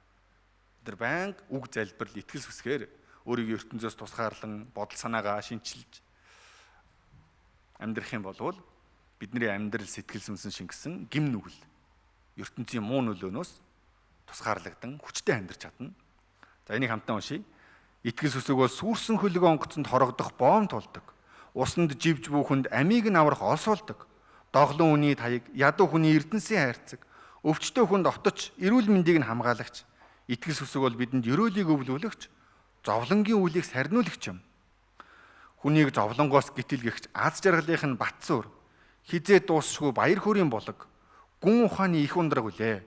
Бид нар байнга үг залбирал, итгэл сүсгээр өөрийгөө ертөнцөөс тусгаарлан бодол санаагаа шинчилж амьдрах юм бол бидний амьдрал, сэтгэл сүнсэн шингэсэн гэм нүгэл, ертөнцийн муу нөлөөнөөс тусгаарлагдан хүчтэй амьдрч чадна. За, энийг хамтан уншъя. Итгэл сүсэг бол сүүрсэн хөлөг онгоцонд хорогдох боом тулдаг. Усанд живж буй хүнд амийг нь аврах олсуулдаг. Доголон хүний таяг, ядуу хүний эрдэнсийн хайрцаг, өвчтөе хүнд оточ, эрүүл мэндийг нь хамгаалагч. Итгэл сүсэг бол бидэнд ерөөлийг өвлүүлэгч, зовлонгийн үлийг сарниулагч юм. Хүнийг зовлонгоос гитэлгэгч, аз жаргалынх нь бат суурь, хэзээ дуусшгүй баяр хөөрийн болог, гүн ухааны их ундраг үлээ.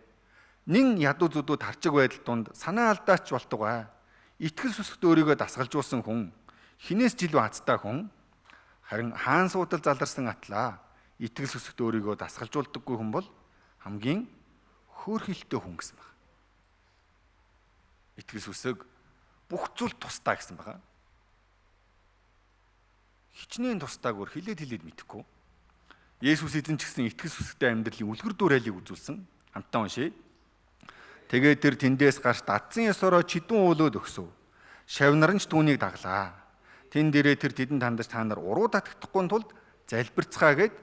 Нин ядуу зүдүү тарчиг байдал дунд санаа алдаач болтугай. Итгэл сүсэгт өөрийгөө дасгалжуулсан хүн хинээс ч илүү азтай хүн. Харин хаан суудал заларсан атлаа итгэл сүсэгт өөрийгөө дасгалжуулдаггүй хүн бол хамгийн хөөрхөлтэй хүн гэсэн байна. Итгэл сүсэг бүх зүйл тусдаа гэсэн байгаа. Хичнээн тусдаагаар хилээд хилээд мэдэхгүй. Есүс эзэн ч гэсэн итгэл сүсэгтэй амьдралын үлгэр дуурайлыг үзүүлсэн. Хамтдаа уншъя. Тэгээд тэр тэндээс гарч дадсан ёсороо чидүүн уулууд өгсөв. Шавь нар нь ч түүнийг даглаа. Тэн дээрээ тэр тэдэнд хандаж, та нар уруу татагдахгүй тулд залбирцгаа гэд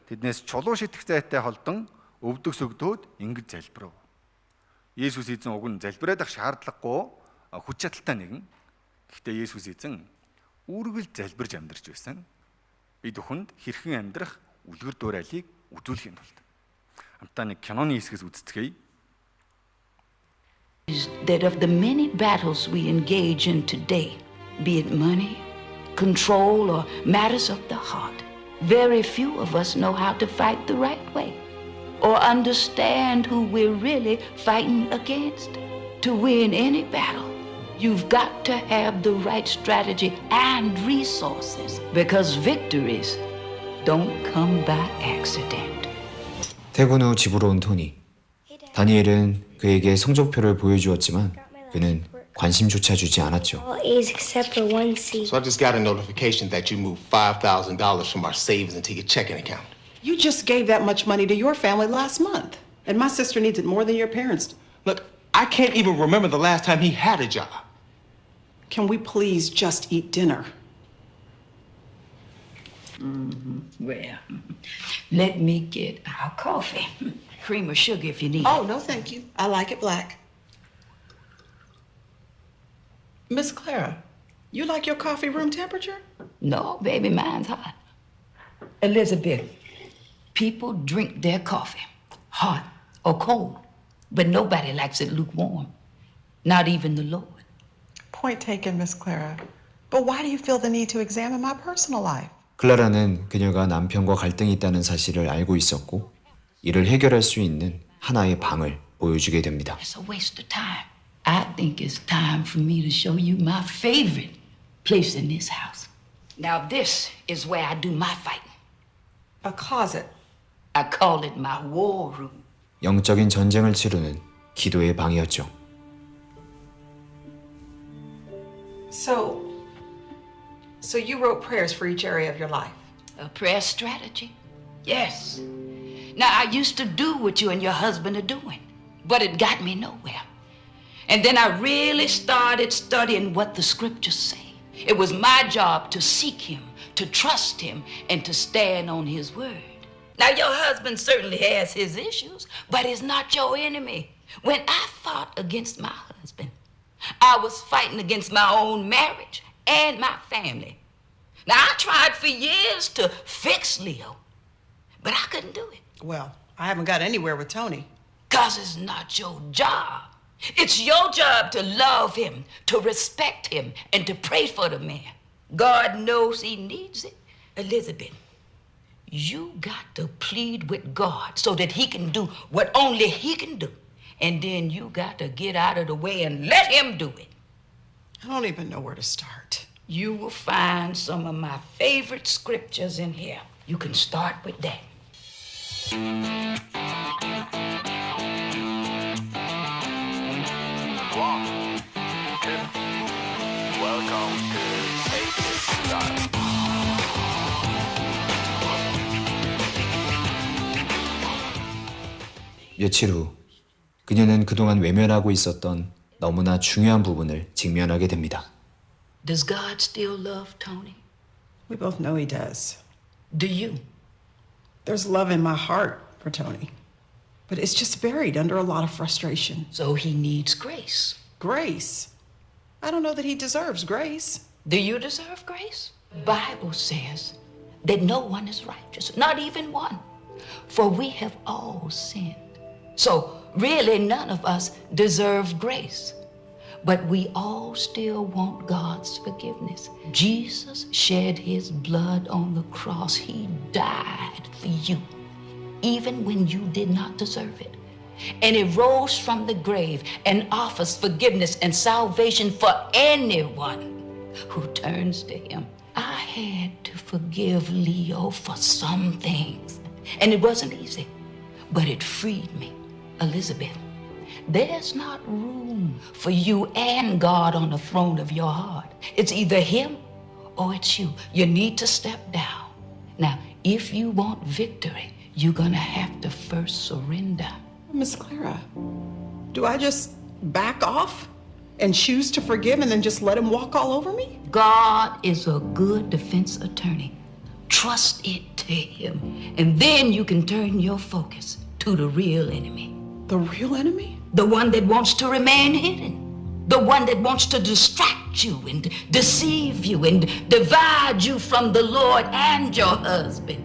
тэднээс чулуу шидэх зайтай холдон өвдөг сөгдөөд ингэж залбирав. Есүс эзэн уг нь залбираад ах шаардлагагүй хүч чадалтай нэгэн. Гэхдээ Есүс эзэн үргэлж залбирж амьдарч байсан. Бид бүхэнд хэрхэн амьдрах үлгэр дуурайлыг үзүүлэхийн тулд. Хамтдаа нэг киноны хэсгээс үздэцгээе. That of the many battles we engage in today, be it money, control, or matters of the heart, very few of us know how to fight the right way or understand who we're really fighting against. To win any battle, you've got to have the right strategy and resources because victories don't come by accident. 퇴근 후 집으로 온 토니. 다니엘은 그에게 성적표를 보여주었지만 그는 관심조차 주지 않았죠. All A's except for one C. So I just got a notification that you moved $5,000 from our savings into your checking account. You just gave that much money to your family last month. And my sister needs it more than your parents. Look, I can't even remember the last time he had a job. Can we please just eat dinner? Well, let me get our coffee. Cream or sugar if you need it. Oh, no, thank you. I like it black. Miss Clara, you like your coffee room temperature? No, baby, mine's hot. Elizabeth, people drink their coffee hot or cold, but nobody likes it lukewarm. Not even the Lord. Point taken, Miss Clara. But why do you feel the need to examine my personal life? 클라라는 그녀가 남편과 갈등이 있다는 사실을 알고 있었고 이를 해결할 수 있는 하나의 방을 보여주게 됩니다. It's a waste of time. I think it's time for me to show you my favorite place in this house. Now, this is where I do my fighting. A closet. I call it my war room. 영적인 전쟁을 치르는 기도의 방이었죠. So you wrote prayers for each area of your life? A prayer strategy? Yes. Now, I used to do what you and your husband are doing, but it got me nowhere. And then I really started studying what the scriptures say. It was my job to seek him, to trust him, and to stand on his word. Now, your husband certainly has his issues, but he's not your enemy. When I fought against my husband, I was fighting against my own marriage and my family. Now, I tried for years to fix Leo, but I couldn't do it. Well, I haven't got anywhere with Tony. Because it's not your job. It's your job to love him, to respect him, and to pray for the man. God knows he needs it. Elizabeth, you got to plead with God so that he can do what only he can do. And then you got to get out of the way and let him do it. I don't even know where to start. You will find some of my favorite scriptures in here. You can start with that. One, two. Welcome to Aces Style. 며칠 후 그녀는 그동안 외면하고 있었던 너무나 중요한 부분을 직면하게 됩니다. Does God still love Tony? We both know he does. Do you? There's love in my heart for Tony, but it's just buried under a lot of frustration. So he needs grace. Grace. I don't know that he deserves grace. Do you deserve grace? Bible says that no one is righteous, not even one. For we have all sinned. So really none of us deserve grace. But we all still want God's forgiveness. Jesus shed his blood on the cross. He died for you, even when you did not deserve it. And he rose from the grave and offers forgiveness and salvation for anyone who turns to him. I had to forgive Leo for some things, and it wasn't easy, but it freed me. Elizabeth, there's not room for you and God on the throne of your heart. It's either him or it's you. You need to step down. Now, if you want victory, you're going to have to first surrender. Miss Clara, do I just back off and choose to forgive and then just let him walk all over me? God is a good defense attorney. Trust it to him. And then you can turn your focus to the real enemy. The real enemy? The one that wants to remain hidden. The one that wants to distract you and deceive you and divide you from the Lord and your husband.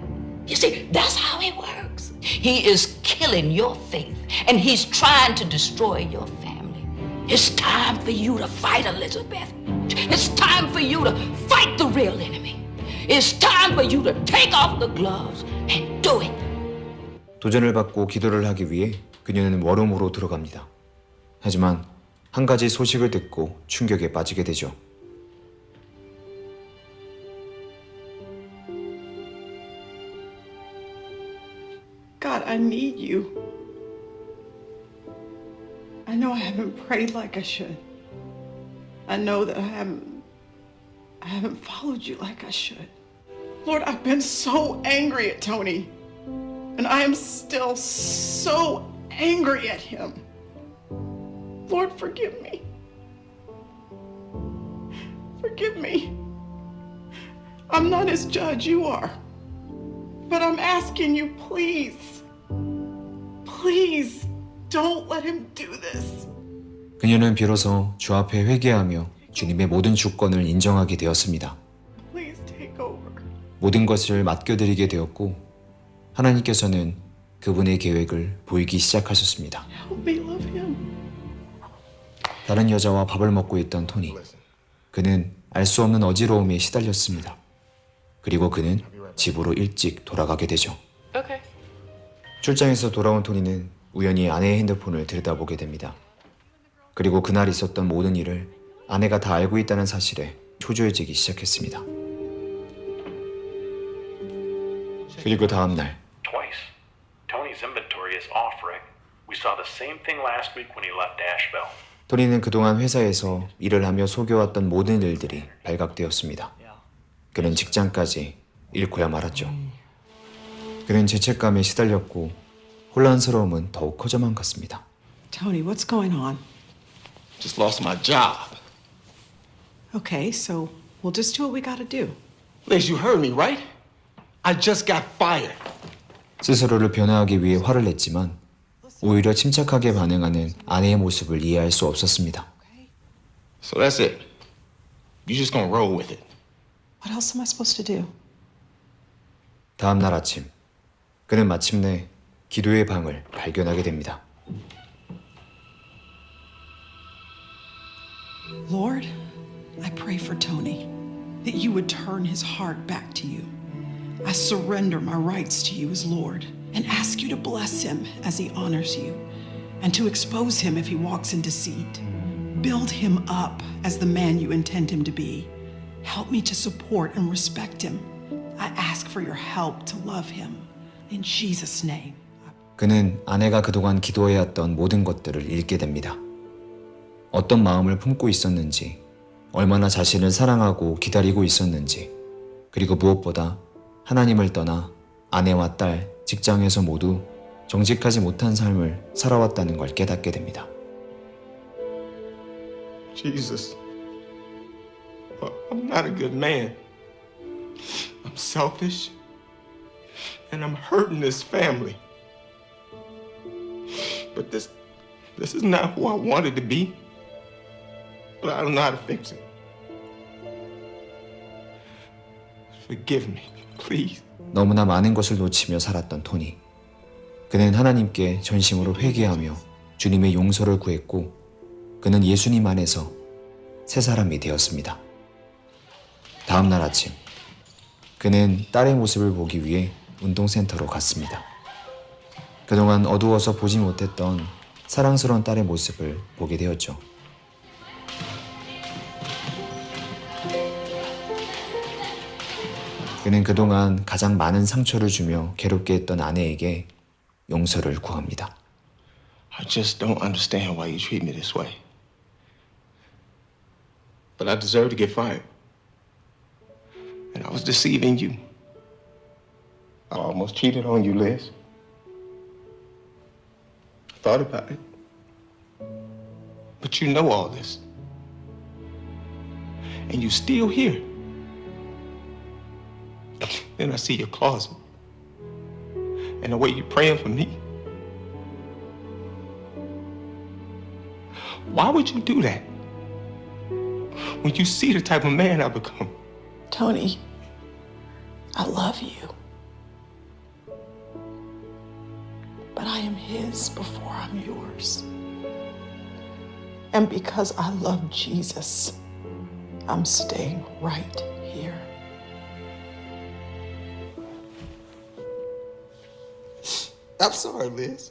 You see, that's how it works. He is killing your faith and he's trying to destroy your family. It's time for you to fight, Elizabeth. It's time for you to fight the real enemy. It's time for you to take off the gloves and do it. 도전을 받고 기도를 하기 위해 그녀는 워룸으로 들어갑니다. 하지만 한 가지 소식을 듣고 충격에 빠지게 되죠. God, I need you. I know I haven't prayed like I should. I know that I haven't followed you like I should. Lord, I've been so angry at Tony. And I am still so angry at him. Lord, forgive me. Forgive me. I'm not his judge, you are. But I'm asking you, please, please don't let him do this. 그녀는 비로소 주 앞에 회개하며 주님의 모든 주권을 인정하게 되었습니다. Please take over. 모든 것을 맡겨드리게 되었고 하나님께서는 그분의 계획을 보이기 시작하셨습니다. Help me love him. 다른 여자와 밥을 먹고 있던 토니. 그는 알 수 없는 어지러움에 시달렸습니다. 그리고 그는 집으로 일찍 돌아가게 되죠. Okay. 출장에서 돌아온 토니는 우연히 아내의 핸드폰을 들여다보게 됩니다. 그리고 그날 있었던 모든 일을 아내가 다 알고 있다는 사실에 초조해지기 시작했습니다. 그리고 다음 날 Twice. Tony's inventory is off, Rick. We saw the same thing last week when he left Asheville. 토니는 그동안 회사에서 일을 하며 속여왔던 모든 일들이 발각되었습니다. 그는 직장까지 잃고야 말았죠. 그는 죄책감에 시달렸고 혼란스러움은 더욱 커져만 갔습니다. Tony, what's going on? Just lost my job. Okay, so we'll just do what we gotta do. Liz, you heard me, right? I just got fired. 스스로를 변화하기 위해 화를 냈지만 오히려 침착하게 반응하는 아내의 모습을 이해할 수 없었습니다. So that's it. You just gonna roll with it. What else am I supposed to do? 다음 날 아침 그는 마침내 기도의 방을 발견하게 됩니다. Lord, I pray for Tony that you would turn his heart back to you. I surrender my rights to you as Lord and ask you to bless him as he honors you and to expose him if he walks in deceit. Build him up as the man you intend him to be. Help me to support and respect him. I ask for your help to love him. In Jesus' name. 그는 아내가 그동안 기도해왔던 모든 것들을 읽게 됩니다. 어떤 마음을 품고 있었는지, 얼마나 자신을 사랑하고 기다리고 있었는지, 그리고 무엇보다 하나님을 떠나 아내와 딸, 직장에서 모두 정직하지 못한 삶을 살아왔다는 걸 깨닫게 됩니다. Jesus. I'm not a good man. I'm selfish. And I'm hurting this family. But this is not who I wanted to be. But I don't know how to fix it. Forgive me, please. 너무나 많은 것을 놓치며 살았던 토니. 그는 하나님께 전심으로 회개하며 주님의 용서를 구했고, 그는 예수님 안에서 새 사람이 되었습니다. 다음 날 아침, 그는 딸의 모습을 보기 위해 운동센터로 갔습니다. 그동안 어두워서 보지 못했던 사랑스러운 딸의 모습을 보게 되었죠. 그는 그동안 가장 많은 상처를 주며 괴롭게 했던 아내에게 용서를 구합니다. I just don't understand why you treat me this way. But I deserve to get fired. And I was deceiving you. I almost cheated on you, Liz. I thought about it. But you know all this. And you still here. Then I see your closet. And the way you're praying for me. Why would you do that? When you see the type of man I've become. Tony, I love you. But I am his before I'm yours. And because I love Jesus, I'm staying right here. I'm sorry, Liz.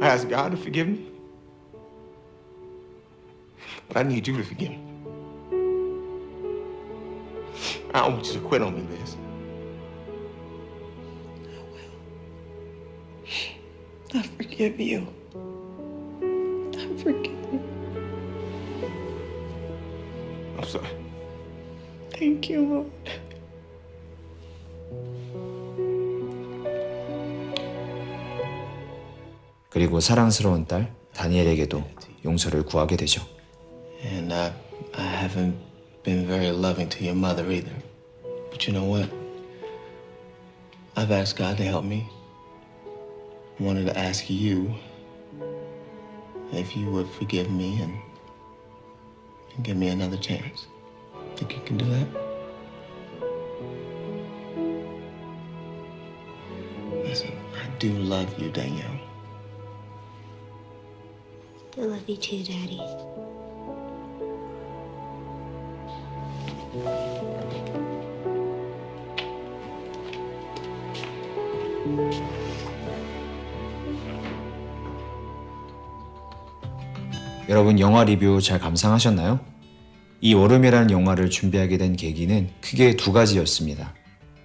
I ask God to forgive me. But I need you to forgive me. I don't want you to quit on me, Liz. I forgive you. I forgive you. I'm sorry. Thank you, Lord. 그리고 사랑스러운 딸 다니엘에게도 용서를 구하게 되죠. And I haven't been very loving to your mother either. But you know what? I've asked God to help me. I wanted to ask you if you would forgive me and give me another chance. Think you can do that? Listen, I do love you, Danielle. I love you too, Daddy. 여러분 영화 리뷰 잘 감상하셨나요? 이 월음이라는 영화를 준비하게 된 계기는 크게 두 가지였습니다.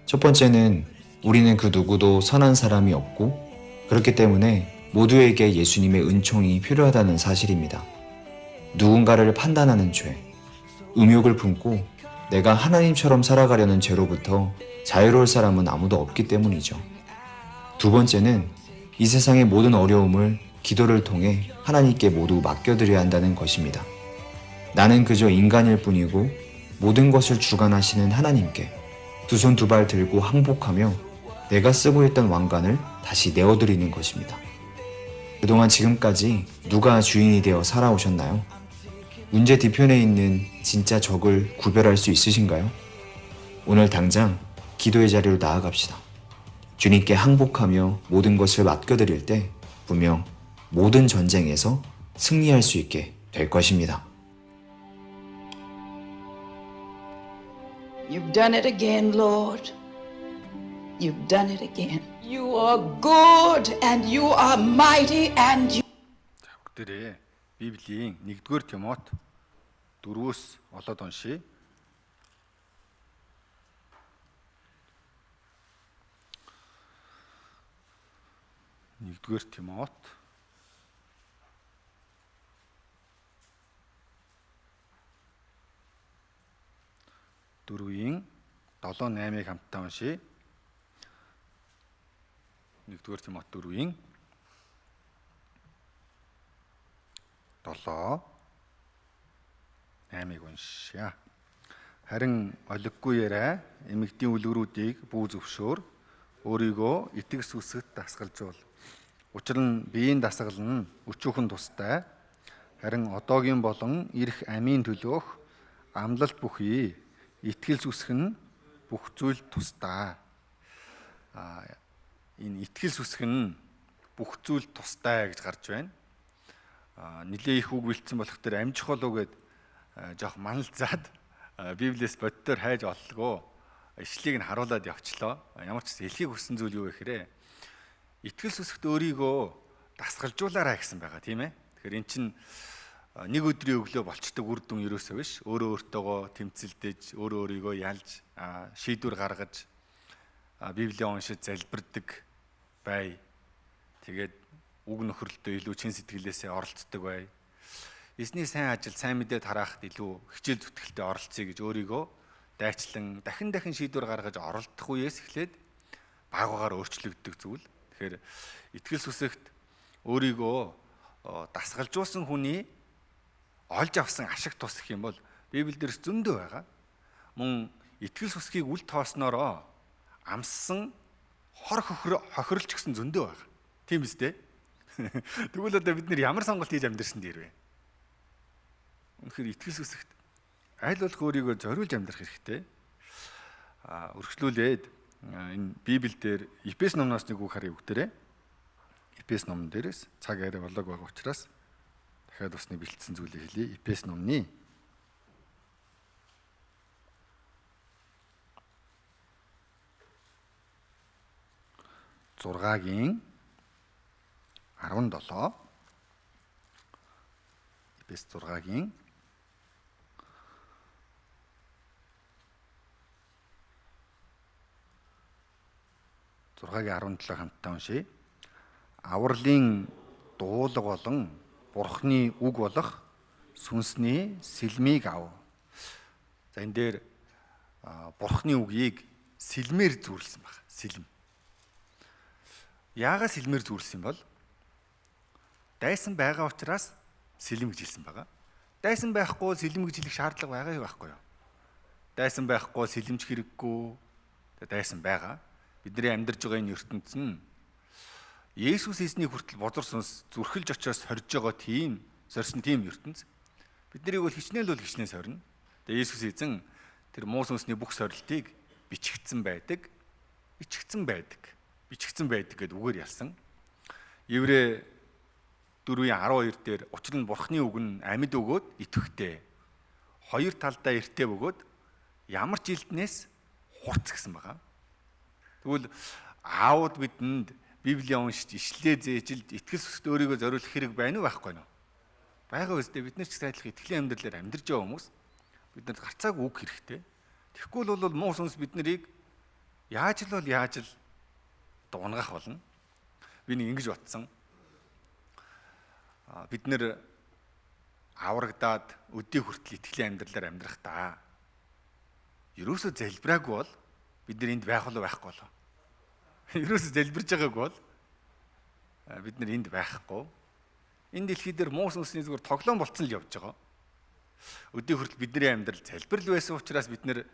첫 번째는 우리는 그 누구도 선한 사람이 없고 그렇기 때문에 모두에게 예수님의 은총이 필요하다는 사실입니다. 누군가를 판단하는 죄, 음욕을 품고 내가 하나님처럼 살아가려는 죄로부터 자유로울 사람은 아무도 없기 때문이죠. 두 번째는 이 세상의 모든 어려움을 기도를 통해 하나님께 모두 맡겨드려야 한다는 것입니다. 나는 그저 인간일 뿐이고 모든 것을 주관하시는 하나님께 두 손 두 발 들고 항복하며 내가 쓰고 있던 왕관을 다시 내어드리는 것입니다. 그동안 지금까지 누가 주인이 되어 살아오셨나요? 문제 뒤편에 있는 진짜 적을 구별할 수 있으신가요? 오늘 당장 기도의 자리로 나아갑시다. 주님께 항복하며 모든 것을 맡겨드릴 때 분명 모든 전쟁에서 승리할 수 있게 될 것입니다. You've done it again, Lord. You've done it again. You are good and you are mighty and you За бүгдээрээ Библийн 1-р Тимот 4-өөс олоод уншийе. Нэгдүгээр Тимот 4-ийн 7 8-ыг хамтдаа уншийе. 1-р Тимот 4-ийн 7 8-ыг уншъя. Харин олиггүй яриа эмэгдийн үлгэрүүдийг бүү зөвшөөр, өөрийгөө итгэс үсгэт дасгалжуул. Учир нь биеийн дасгал нь өчүүхэн тустай. Харин одоогийн болон ирэх амийн төлөөх амлалт бүхий итгэл зүсэх нь бүх зүйл тустай. Энэ итгэл зүсэх нь бүх зүйл тустай гэж гарч байна. Нилээ их үг бэлдсэн болох тэр амжих болов гэд жоох маналзаад Библиэс боддоор хайж оллогоо. Ишлийг нь харуулад явчлаа. Ямар ч хэлхийг хүссэн зүйл юу вэ гэхээр итгэл сүсгт өөрийгөө дасгалжуулаарай гэсэн байгаа, тийм ээ. Тэгэхээр эн чинь нэг өдрийн өглөө болчдөг үр дүн ерөөсөө биш. Өөрөө өөртөөгөө тэмцэлдэж, өөрөө өөрийгөө ялж, шийдвэр гаргаж, Библийг уншиж залбирдаг бай. Тэгээд үг нөхөрлөлтөө илүү чин сэтгэлээсээ оролцдог бай. Эзний сайн ажил, сайн мэдээ тараахад илүү хичээл зүтгэлтэй оролцъё гэж өөрийгөө дайчлан дахин дахин шийдвэр гаргаж оролдох үеэс эхлээд баг багаар өөрчлөгддөг зүйл. Тэгэхээр итгэл сүсэгт өөрийгөө дасгалжуулсан хүний олж авсан ашиг тус гэх юм бол Библиэл дээрс зөндөө байгаа. Мөн итгэл сүсгийг үл тоосноороо амссан хор хохирлч гэсэн зөндөө байгаа. Тийм биз дээ? Тэгвэл одоо бид нэр ямар сонголт хийж амьдрсан дээр вэ? Үнэхээр итгэл сүсэгт аль болох өөрийгөө зориулж амьдрах хэрэгтэй. Өргөжлүүлээд энэ Библи дээр Эфес номноос нэг үг харъя бүгдээрээ. Эфес номон дээрээс цаг арай болоог байгаа учраас дахиад бас нэг бэлдсэн зүйлийг хэлье. Эфес номны 6-гийн 17. Эфес 6-гийн 6-гийн 17 хамтдаа уншъя. Авралын дуулга болон Бурхны үг болох сүнсний сэлмийг ав. За энэ дээр Бурхны үгийг сэлмээр зүйрлсэн баг. Сэлэм. Яагаад сэлмээр зүйрлсэн бол дайсан байгаа учраас сэлэм гэж хэлсэн байгаа. Дайсан байхгүй сэлэм гэж хэлэх шаардлага байгаа юу байхгүй юу? Дайсан байхгүй сэлэмж хэрэггүй. Дайсан байгаа. Бидний амьдарч байгаа энэ ертөнц нь Есүс эзнийг хүртэл бозор сүнс зүрхэлж очиос сорж байгаа тийм, сорьсон тийм ертөнц. Бид нарыг бол хичнээн л бол хичнээн сорно. Тэгээ Есүс эзэн тэр муу сүнсний бүх сорилтыг бичигдсэн байдаг. Бичигдсэн байдаг. Бичигдсэн байдаг гэд үгээр ялсан. Еврей 4:12 дээр учир нь Бурхны үг нь амьд өгөөд итгэвтэй. Хоёр талдаа эртээ бөгөөд ямар ч илднээс хурц гэсэн байгаа. Тэгвэл аауд бидэнд Библийг уншиж, ишлээ зээжилд итгэл сүсд өөрийгөө зориулах хэрэг байна уу байхгүй юу? Байгаа үстэй бид нар ч гэсэн адилхан итгэлийн амьдралаар амьдарч байгаа хүмүүс бид нарт гарцаагүй үг хэрэгтэй. Тэгэхгүй л бол муу сүнс бид нарыг яаж л бол яаж л дунгах болно. Би нэг ингэж бодсон. Бид нэр аврагдаад өдий хүртэл итгэлийн амьдралаар амьдрах та. Ерөөсөө залбираагүй бол бид нар энд байх болов байхгүй болов. Ерөөсөө залбирж байгаагүй бол бид нар энд байхгүй. Энэ дэлхий дээр муу сүнсний зүгээр тоглоом болцсон л явж байгаа. Өдий хүртэл бидний амьдрал залбирал байсан учраас бид нэр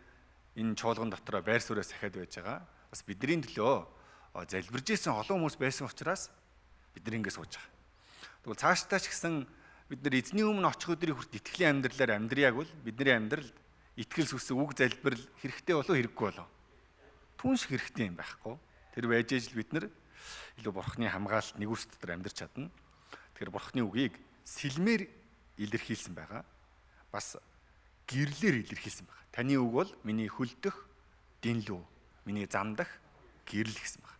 энэ чуулган дотроо байр сууриа сахиад байж байгаа. Бас бидний төлөө залбирж исэн олон хүмүүс байсан учраас бид нар ингэ сууж байгаа. Тэгвэл цаашдаа ч гэсэн бид нар эзний өмнө очих өдрийг хүртэл итгэлийн амьдралаар амьдрьяаг бол бидний амьдралд итгэл сүсэг үг залбирал хэрэгтэй болов хэрэггүй болов. Түн шиг хэрэгтэй юм байхгүй. Тэр байж ижил бид нар илүү Бурхны хамгаалалт нэгүс дотор амьдарч чадна. Тэгэхээр Бурхны үгийг сэлмээр илэрхийлсэн байгаа. Бас гэрлээр илэрхийлсэн байгаа. Таны үг бол миний хөлдөх дэнлүү, миний замдах гэрэл гэсэн байна.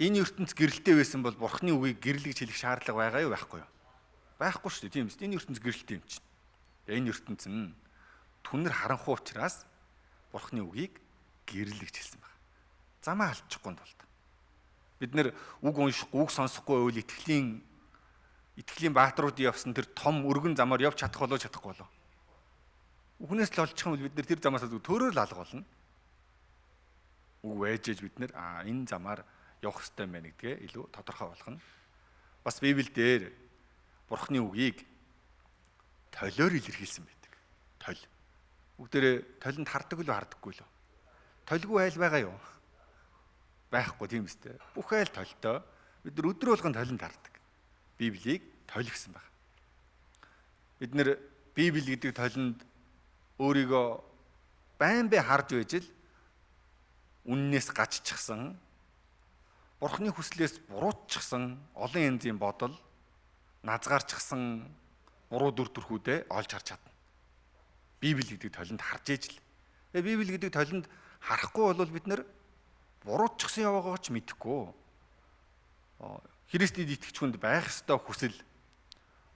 Энэ ертөнц гэрэлтэй байсан бол Бурхны үгийг гэрэл гэж хэлэх шаардлага байгаа юу байхгүй юу? Байхгүй шүү дээ, тийм үү? Энэ ертөнц гэрэлтэй юм чинь. Энэ ертөнц нь түнэр харанхуй учраас Бурхны үгийг гэрэл гэж хэлсэн байна. Замаа алдчихгүй тулд. Бид нэр үг уншихгүй, үг сонсохгүй байвал итгэлийн бааtruудын явсан тэр том өргөн замаар явж чадах болоо чадахгүй болоо. Үхнээс л олчих юм бол бид нэр тэр замаасаа зүг төөрөөр л алга болно. Үг байж ээж бид нэр энэ замаар явах ёстой юм байна гэдгээ илүү тодорхой болгоно. Бас Библиэлд Бурхны үгийг толиор илэрхийлсэн байдаг. Толь. Бүгдээрээ толинд хардаг л хардаггүй л. Толгүй айл байгаа юу? Байхгүй тийм үстэй. Бүх айл толтой. Бид нар өдөр болгон толинд хардаг. Библийг толь гэсэн байна. Бид нэр Библи гэдэг толинд өөрийгөө байн бай харж байж л үннээс гаччихсан, Бурхны хүслээс буруутчихсан олон янзын бодол, назгаарчихсан буруу дүр төрхүүдээ олж харж чадна. Библи гэдэг толинд харж ээж л. Тэгээ Библи гэдэг толинд харахгүй бол бид нэр буруутчихсан яваагаа ч мэдэхгүй. Христэд итгэж хүнд байх ёстой хүсэл,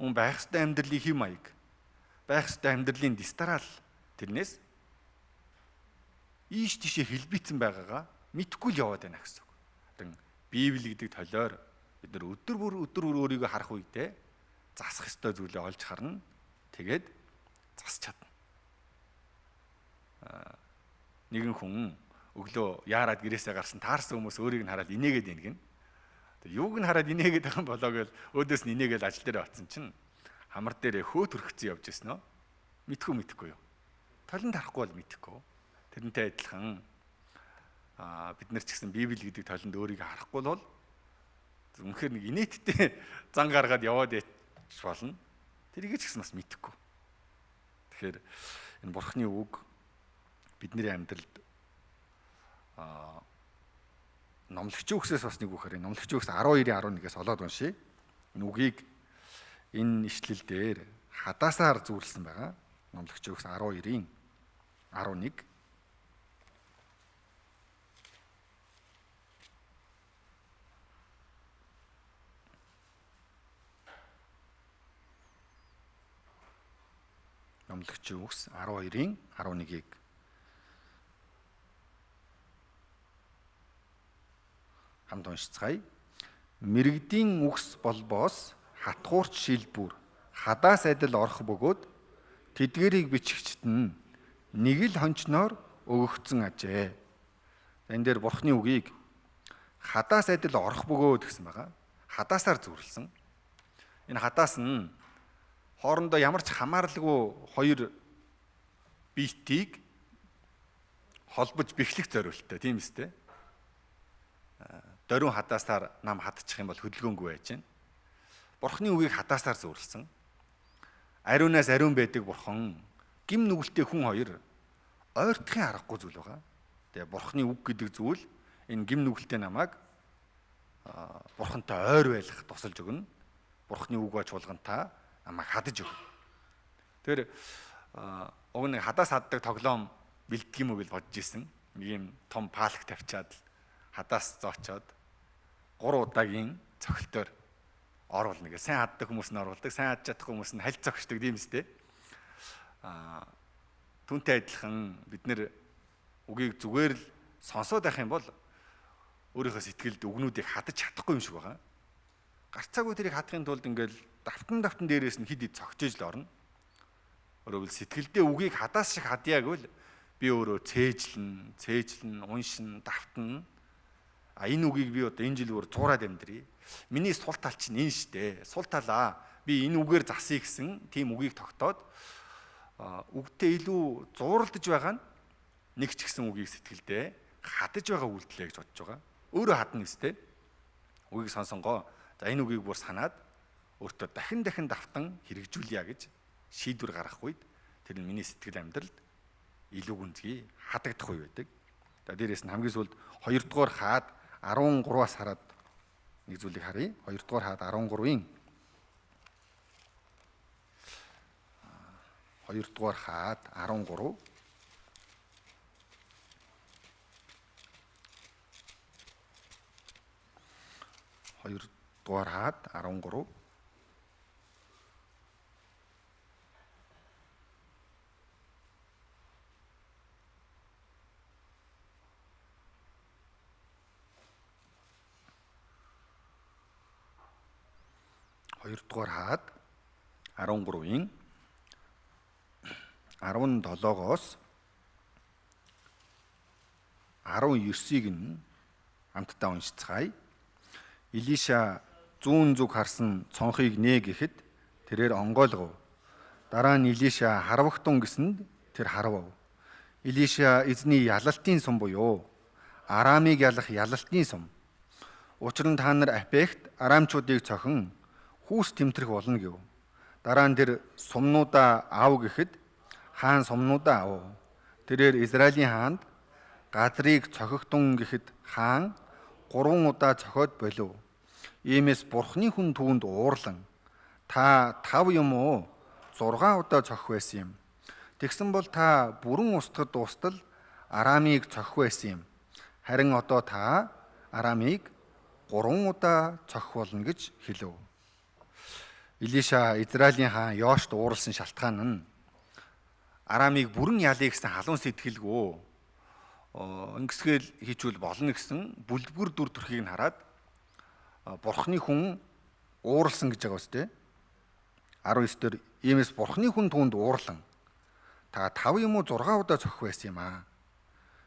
үн байх ёстой амьдралын хэм маяг, байх ёстой амьдралын дистарал тэрнээс ийш тийшээ хэлбийцэн байгаагаа мэдэхгүй л яваад байна гэсэн үг. Харин Библи гэдэг толиор бид нар өдөр бүр өөрийгөө харах үедээ засах ёстой зүйлээ олж харна. Тэгээд засч чадна. Нэгэн хүн өглөө яарад гэрээсээ гарсан таарсан хүмүүс өөрийг нь хараад инээгээд байна гин. Тэг юуг нь хараад инээгээд байгаа юм болоо гэж өөдөөс нь инээгээл ажил дээр очсон чинь хамар дээрээ хөө төрөгцөн явж ирсэн нөө. Мэдхгүй юу. Толинд харахгүй бол мэдэхгүй. Тэрнтэй адилхан бид нар ч гэсэн Библи гэдэг толинд өөрийгөө харахгүй бол үнэхээр нэг инээдтэй зан гаргаад яваад яач болно. Тэрийг ч гэсэн бас мэдэхгүй. Тэгэхээр энэ Бурхны үг бидний амьдралд Номлогчийн үгсээс бас нэг үг харъя. Номлогчийн үгс 12:11-ээс олоод уншъя. Энэ үгийг энэ ишлэл дээр хадаасаар зүйрлсэн байгаа. Номлогчийн үгс 12:11. Номлогчийн үгс 12:11-ийг хамт уншицгаая. Мэргэдийн үгс болбоос хатгуурч шилбүр хадаас адил орох бөгөөд тэдгэрийг бичгчд нь нэг л хончноор өгөгдсөн ажээ. Энэ дээр Бурхны үгийг хадаас адил орох бөгөөд гэсэн байгаа. Хадаасаар зүрлсэн. Энэ хадаас нь хоорондоо ямар ч хамааралгүй хоёр биетийг холбож бэхлэх зориулттай, тийм үстэй. Дөрвөн хадаасаар нам хадчих юм бол хөдөлгөөнгүй байж байна. Бурхны үгийг хадаасаар зөвөрлсөн. Ариунаас ариун байдаг бурхан гим нүгэлтэй хүн хоёр ойртохын аргагүй зүйл байгаа. Тэгээ бурхны үг гэдэг зүйл энэ гим нүгэлтэй намайг бурхантай ойр байх тусалж өгнө. Бурхны үг ба чуулгантай намайг хадаж өгнө. Тэр уг нэг хадаас хаддаг тоглоом бэлдэх юм уу гэж бодож исэн. Нэг юм том палк тавьчаад хадаас зоочоод 3 удаагийн цохилтоор оруулна гэх. Сайн хаддаг хүмүүс нь оруулдаг, сайн хадж чадахгүй хүмүүс нь хальт цогчдөг тийм үстэй. Түүнтэй адилхан бид нэр үгийг зүгээр л сонсоод байх юм бол өөрийнхөө сэтгэлд үгнүүдийг хадаж чадахгүй юм шиг байгаа. Гарцаагүй тэрийг хадахын тулд ингээл давтан давтан дээрээс нь хид хид цогчиж л орно. Өөрөөр сэтгэлдээ үгийг хадаас шиг хадъя гэвэл би өөрөө цээжлэн, цээжлэн, уншин, давтна. А энэ үгийг би одоо энэ жил бүр зуураад амьдрий. Миний сул тал чинь энэ штэ. Сул талаа би энэ үгээр засъя гэсэн тийм үгийг тогтоод үгтэй илүү зууралдаж байгаа нь нэг ч гэсэн үгийг сэтгэлдээ хадаж байгаа үйлдэлээ гэж бодож байгаа. Өөрөө хадна гэстэй. Үгийг сонсонгоо за энэ үгийг бүр санаад өөртөө дахин дахин давтан хэрэгжүүлье гэж шийдвэр гаргах үед тэр нь миний сэтгэл амьдралд илүү гүнзгий хадагдах үе байдаг. За дээрээс нь хамгийн сүүлд 2 дугаар хаад 13-аас хараад нэг зүйлийг харъя. 2 дугаар хаад 13-ийн 2 дугаар хаад 13 2 дугаар хаад 13 2 дугаар хаад 13-ийн 17-оос 19-ийг нь хамтдаа уншицгаая. Илиша зүүн зүг харсан цонхыг нээ гэхэд тэрээр онгойлгов. Дараа нь Илиша харвагтун гэсэнд тэр харвав. Илиша эзний ялалтын сум буюу Арамыг ялах ялалтын сум. Учир нь та нар Апехт арамчуудыг цохин хүүс тэмтрэх болно гэв. Дараа нь тэр сумнуудаа ав гэхэд хаан сумнуудаа ав. Тэрээр Израилийн хаанд газрыг цохигтун гэхэд хаан 3 удаа цохиод болов. Иймээс бурхны хүн түүнд уурлан та 5 юм уу 6 удаа цохих байсан юм. Тэгсэн бол та бүрэн устгад дуустал Арамыг цохих байсан юм. Харин одоо та Арамыг 3 удаа цохих болно гэж хэлв. Илиша Израилийн хаан Йошт ууралсан шалтгаан нь Арамыг бүрэн ялъя гэсэн халуун сэтгэлгүй ингэсгээл хийчүүл болно гэсэн бүлбгэр дүр төрхийг нь хараад бурхны хүн ууралсан гэж байгаа үстэй. 19 дээр иймээс бурхны хүн түүнд уурлан та 5 юм уу 6 удаа цохих байсан юм аа.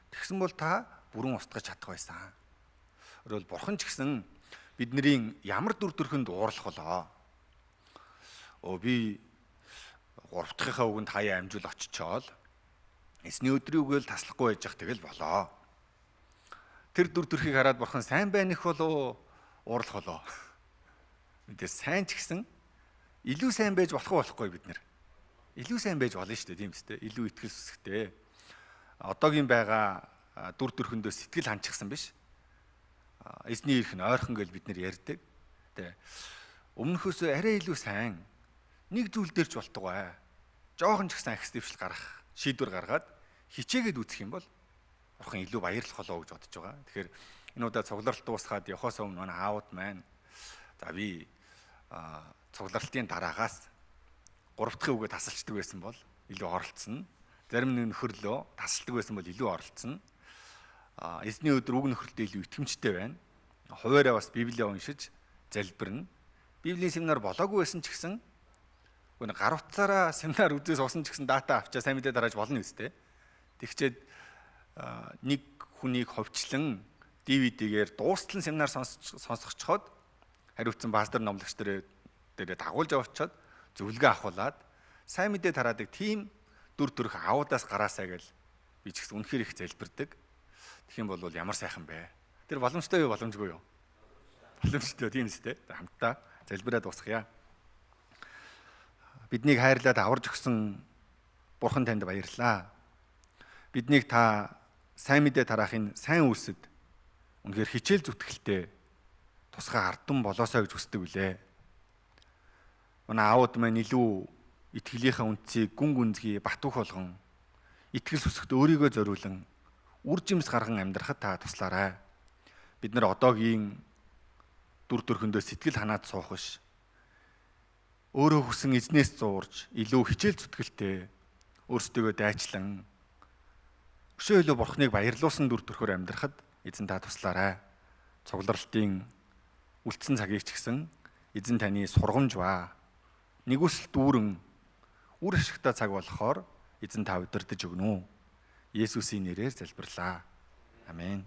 Тэгсэн бол та бүрэн устгаж чадах байсан. Өөрөөр бурхан ч гэсэн бидний ямар дүр төрхөнд уурлах болоо. Би 3 дахьынхаа үгэнд хаяа амжуул очичоол эсний өдрийн үгээл таслахгүй байж ах тэгэл болоо. Тэр дүр төрхийг хараад бурхан сайн байх болоо уурлах болоо. Мэдээ сайн ч гэсэн илүү сайн байж болох уу болохгүй бид нэр. Илүү сайн байж болно шүү дээ, тийм үстэй. Илүү итгэл сүсгтэй. Одоогийн байгаа дүр төрхөндөө сэтгэл ханчихсан биш. Эзний ирэх нь ойрхон гэж бид нэр ярьдаг. Тэ. Өмнөхөөсөө арай илүү сайн нэг зүйл дээр ч болтугай. Жохон ч гэсэн ахис дэвшил гаргах, шийдвэр гаргаад хичээгээд үзэх юм бол бурхан илүү баярлах болоо гэж бодож байгаа. Тэгэхээр энэ удаа цугларалт дуусгаад явхаас өмнө манай аауд маань за би цугларалтын дараагаас 3 дахь үгээ тасалчдаг байсан бол илүү оролцсон. Зарим нэг нөхөрлөө тасалдаг байсан бол илүү оролцсон. Эзний өдөр үг нөхөрлөлтөд илүү итгэмжтэй байна. Хуваараа бас Библийг уншиж залбирна. Библийн семинар болоогүй байсан ч гэсэн гүн гар утсаараа семинар үзээ суусан ч гэсэн дата авчаа сайн мэдээ тарааж болно үстэй. Тэгчээд нэг хүнийг ховчлон DVD-гээр дуустал нь семинар сонсгочход хариуцсан пастор номлогч дээрээ дагуулж явуучаад зөвлөгөө авахуулаад сайн мэдээ тараадаг тийм дүр төрх аудаас гараасаа гэл би ч гэсэн үнэхээр их залбирдаг. Тэгэх юм бол ямар сайхан бэ? Тэр боломжтой юу, боломжгүй юу? Боломжтой тийм үстэй. Хамтдаа залбираад дуусгая. Биднийг хайрлаад аварж өгсөн Бурхан танд баярлалаа. Биднийг та сайн мэдээ тараахын сайн үйлсэд үнэхээр хичээл зүтгэлтэй тусгай ардсан болоосой гэж хүсдэг үлээ. Манай аауд маань илүү итгэлийнхээ үндсийг гүн гүнзгий бат бөх болгон итгэл сүсгт өөрийгөө зориулан үр жимс гарган амьдрахад та туслаарай. Бид нар одоогийн дүр төрхөндөө сэтгэл ханаад суух биш. Өөрөө хүсэн эзнээс зуурж илүү хичээл зүтгэлтэй өөрсдийгөө дайчлан өшөө илүү бурхныг баярлуулсан дүр төрхөөр амьдрахад эзэн та туслаарай. Цугларалтын үлдсэн цагийг ч гэсэн эзэн таны сургамж ба нэгүсэл дүүрэн үр ашигтай цаг болохоор эзэн та удирдах өгнө үү. Есүсийн нэрээр залбирлаа. Амен.